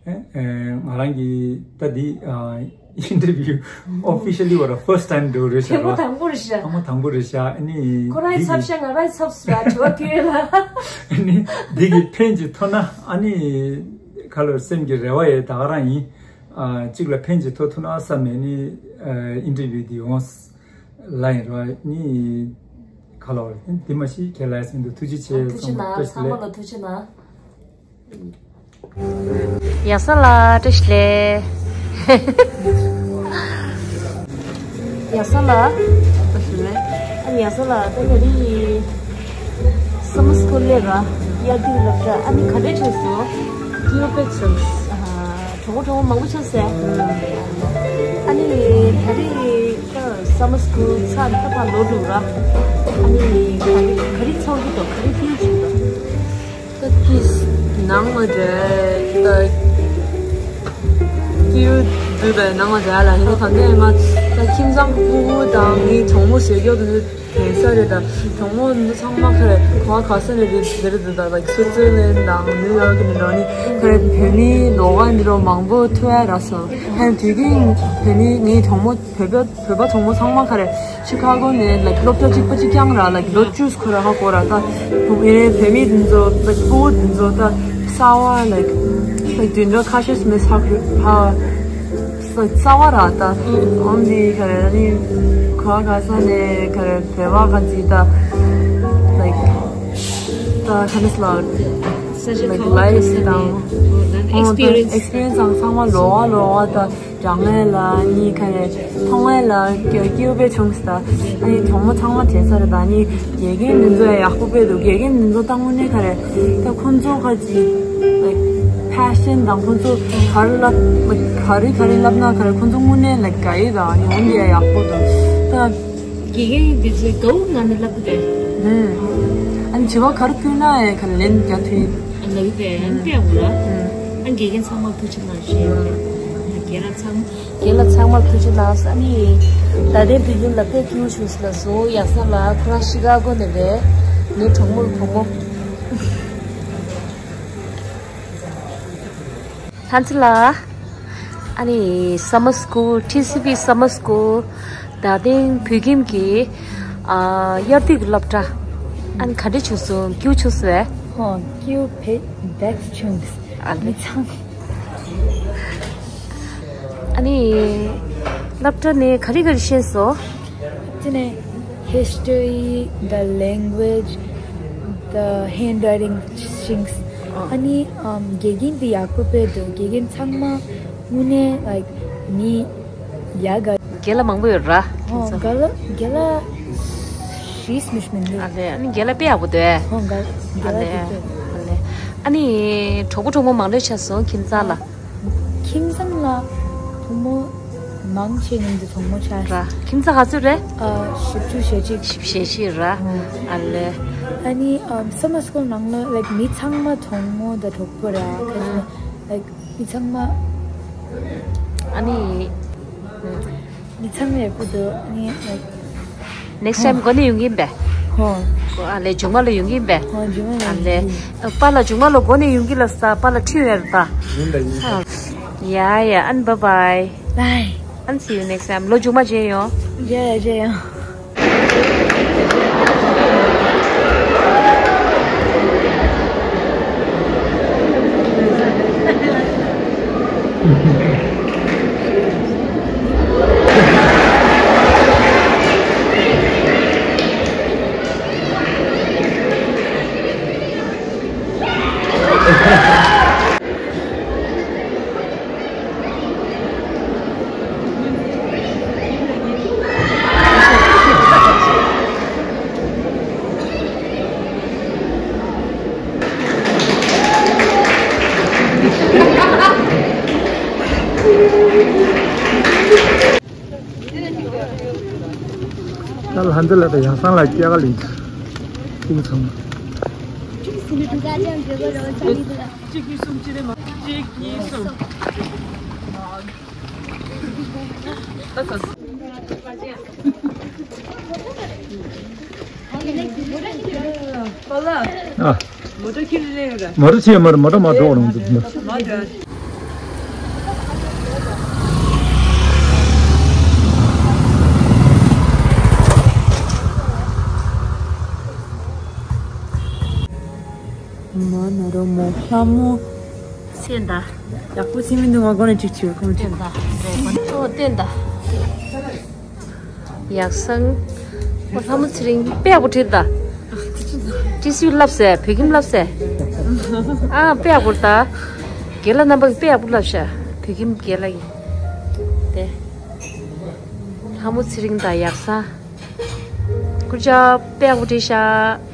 ཨ་ཨ་ང་རང་གི་ད་དེ་ཨ་ interview officially for the first time འགྲོ་རེད་ཤག་ར། ཐེངས་མ་དང་པོ་རེད་ཤག་ཐེངས་མ་དང་པོ་རེད་ཤག་ཨ་ནི་ཁོ་རང་འདི་ཚབ་གི་ཤག་ང་རང་ཚབ་སུ་ར་དྲི་བ་ཁྱོད་ལ། ཨ་ནི་འདི་གི་ཕན་ཅིག་ཐོགས་ན་ཨ་ནི་ཁ་ལོ་སེམས་ཀྱི་རེ་བ་ཡོད་ད་ག་རང་ཡིན། ཨ་གཅིག་ལ་ཕན་ཅིག་ཐོགས་ཐུབ་ན་བསམ་ནས་ནི་ཨ་interview འདི་ཡོངས་ལ་ཡིན་ར་ནི། ཁ་ལོ་འདི་མ་ཤི་ཁྱེད་ལ་ཡ་སེམས་འདུག་ཐུགས་རྗེ་ཆེ། ཐུགས་རྗེ་གནང་། ཚང་མ་ལ་ཐུགས་རྗེ་གནང་། ཡ་ས་ལ་བཀྲ་ཤིས་བདེ་ལེགས། ཡ་ས་ལ་བཀྲ་ཤིས་བདེ་ལེགས། ཨ་ནི་ཡ་ས་ལ་ད་ཉེ་རིང་summer school ལས་ར་དབྱར་དུས་སློབ་གྲྭ་ཨ་ནི་ག་འདྲས་བྱུང་སོང་། སྐྱིད་པོ་དཔེ་བྱུང་། གྲོགས་པོ་གྲོགས་མོ་མང་པོ་ཆགས་སོང་། ཨ་ནི་ད་རེས་ད་summer school ཚར་ནས་ད་ཕར་ལོག་འགྲོ་ར། ཨ་ནི་ག་རེ་ག་རེ་ཚོར་གྱི་འདུག་ག་རེ་feel བྱེད་ཀྱི་འདུག་ད་ཏིས་ནང་ལ་རེད་ད། སྐྱིད་འདུག་ད་ནང་ལ་རེད་ལ་ཡིན་ན་ད་ལྟ་ང་ད་ཁྱིམ་ཚང་སྤུ་གུ་དང་ངའི་གྲོགས་མོ་བཟོས་ཀྱོག་དེ་ཚོ་དེང་སང་རེད་ད། གྲོགས་མོ་འདི་ཚང་མ་ཁ་རེད་ག་བ་ག་ས་ནས་རེད་རེད་ད་like Switzerland དང་New York ནས་རང་ནི་ཁ་རེད་བོད་མིའི་ལོ་ག་འདི་རོ་མང་པོ་ཐུག་ཡ་ར་སོང་། ཧན་དུས་རྒྱུན་བོད་མི་ངའི་གྲོགས་མོ་བོད་པ་བོད་པ་གྲོགས་མོ་ཚང་མ་ཁ་རེད་ཆི་ཁ་གོ་ནས་like སློབ་གྲྭ་གཅིག་པ་གཅིག་རྐྱང་ར་like ལོ་བཅུ་ཁོ་ར་ཧ་གོ་ར་ད་ཨེ་རེད་བོད་མི་འདི་ཚོ་like སྤུ་གུ་འདི་ཚོ་ད་གསར་བ་like like དུད་འགྲོ་ཁ་ཤས་མི་ཧ་གོ་ཧ། རྩ་བ་ར་ད་ཨོམ་ཟི་ག་རེ་ནི་གོ་ག་ས་ནས་ག་རེ་བེ་བ་ག་ཟི་ད་like ད་ཁ་ནས་ལ་like life དང་experience དང་ཚང་མ་ལོ་བ་ལོ་བ་ད་རང་ངེས་ལ་ནི་ག་རེ་མཐོང་ངེས་ལ་སྐྱོ་སྐྱིད་པོ་བྱུང་སི་ད་ཨ་ནི་གྲོགས་མོ་ཚང་མ་དྲན་ས་རེད་ད་ནི་དགེ་རྒན་འདི་ཚོ་ཡག་པོ་དཔེ་འདུག་དགེ་རྒན་འདི་ཚོ་ད་དངོས་གནས་ག་རེ་ད་ཁོང་ཚོ་ག་ཅི་like passion དང་ཁོང་ཚོ་ག་རེ་ལབ་like ག་རེ་ག་རེ་ལབ་ན་ག་རེ་ཁོང་ཚོ་དངོས་གནས་like དགའ་ཡི་ད་ཡོང་འདི་ཡ་ཡག་པོ་འདུག་ད་དགེ་རྒན་འདི་ཚོས་དགའ་བོ་ངང་ནས་ལབ་གི་རེད། ཨ་ནི་བྱ་བ་ག་རེ་ཕུལ་ན་ཡང་ག་ལན་རྒྱག་ཐུབ་ཡིན། ཨ་ལབ་ཡི་པས་ཨ་ནི་དཔེ་ཡག་པོ་ལ་ཨ་དགེ་རྒན་ཚང་མར་ཐུགས་རྗེ་གནང་ཞེས་དགེ་རྒན་ཚང་མ། རྒན་ལགས་ཚང་མར་ཐུགས་རྗེ་གནང་། ཨ་ནི་ད་ལྟའི་བོད་ཡིག་ལ་དཔེ་སྐྱིད་པོ་བྱུང་སོང་ལགས་སོ། ཡག་ས་ལགས་ཁོ་རང་ཤི་ཀ་གོ་ནས་རེད། ངའི་གྲོགས་མོ་བུ་མོ། ལྷ་མཛེས་ལགས། ཨ་ནི་summer school TCB summer school ད་ཐེངས་བོད་ཁྱིམ་གྱི་ཨ་དབྱར་དུས་ཀྱི་སློབ་གྲྭ་ཨ་ནི་ག་འདྲ་བྱུང་སོང་། སྐྱིད་པོ་བྱུང་སོང་ཨེ། ཧོ་སྐྱིད་པོ་བས་བས་བྱུང་། ཨ་ནི་མི་ཚང་། ཨ་ནི་སློབ་གྲྭ་ནས་ག་རེ་ག་རེ་ཤེས་སོང་། དེ་ནས་history, the language, the handwriting things. ཨ་ནི་ཨམ་དགེ་རྒན་དེ་ཡག་པོ་དཔེ་འདུག་དགེ་རྒན་ཚང་མ་དངོས་གནས་like མི་ཡག་ག་རྒན་ལགས་མང་པོ་ཡོད་ར། ཧོ་རྒན་ལགས་རྒན་ལགས་བཞི་མི་ཤི་མི་འདུག་ཨ་ལས་ཨ་ནི་རྒན་ལགས་དཔེ་ཡག་པོ་འདུག་ཨེ། ཧོ་རྒན་རྒན་ཨ་ལགས་ལས་དཔེ་ཨ་ལས། ཨ་ནི་གྲོགས་པོ་གྲོགས་མོ་མང་པོ་ཆགས་སོང་ཁྱིམ་ཚང་ལ། ཁྱིམ་ཚང་ལ་བུ་མོ་མང་ཆེ་ངེད་ཀྱི་གྲོགས་མོ་ཆགས། ར། ཁྱིམ་ཚང་ག་ཚོད་རེད། ཨ་བཞི་བཅུ་ཞེ་གཅིག་བཞི་བཅུ་ཞེ་གཅིག་ར། ཨ་ལས། ཨ་ནི་ཨམ་summer school ནང་ལ་like མི་ཚང་མ་གྲོགས་མོ་དང་གྲོགས་པོ་ར་ཁ་ཅིག་ལ་like མི་ཚང་མ། ཨ་ནི། མི་ཚང་མ་ཡག་པོ་འདུག་ཨ་ནི་like next time འགོ་ནས་ཡོང་གི་ཡིན་པས། ཧོ། ཨ་ལས་མཇུག་མ་ལ་ཡོང་གི་ཡིན་པས། ཧོ་མཇུག་མ་ལ་ཨ་ཡོང་གི་ཡིན། ལས། པཱ་ལགས་མཇུག་མ་ལ་འགོ་ནས་ཡོང་གི་ལ་ས་པཱ་ལགས་ཁྲིད་ཡོད་རེད་ད། ཡིན་ད་ཡིན་ད། ཡ་ཡ་ཨན་bye bye. Bye. And see you next time. ལོ་མཇུག་མ་མཇལ་ཡོང་། ཡ་ཡ་མཇལ་ཡོང་། ད་ལྷ་འདི་ལ་ད་ཡང་སང་ལ་སྐྱེ་ག་ལིང་ཀུ་ཚང་། གཅིག་གཉིས་གསུམ་གཅིག་རེ་མ་གཅིག་གཉིས་གསུམ། ཨ། མོ་ཊ་ཁྱེར་རེ་ཡོད་ར། མོ་ཊ་ཆེ་མར་མོ་ཊ་མ་འགྲོ་རུང་འདུག་མ་འགྲོ། ན་རོ་མོ་ལྷ་མོ། སྟན་ད། ཡག་པོ་ཚིག་མི་འདུག་ང་མགོ་ནས་ཅིག་ཅིག་ཁོང་ཅིག་སྟན་ད། ཨོ་སྟན་ད། ཡག་སང་། ཨོ་ལྷ་མོ་ཚེ་རིང་དཔེ་ཡག་པོ་བྲིས་ད། ཏི་སི་ལབ་སེ་བོད་ཁྱིམ་ལབ་སེ། ཨ་དཔེ་ཡག་པོ་ད། རྒན་ལགས་རྣམ་པ་གིས་དཔེ་ཡག་པོ་ལབ་ཤག་བོད་ཁྱིམ་རྒན་ལགས་ཀྱིས། དེ། ལྷ་མོ་ཚེ་རིང་དང་ཡག་སང་། སྐུ་ཅག་དཔེ་ཡག་པོ་བྲིས་ཤག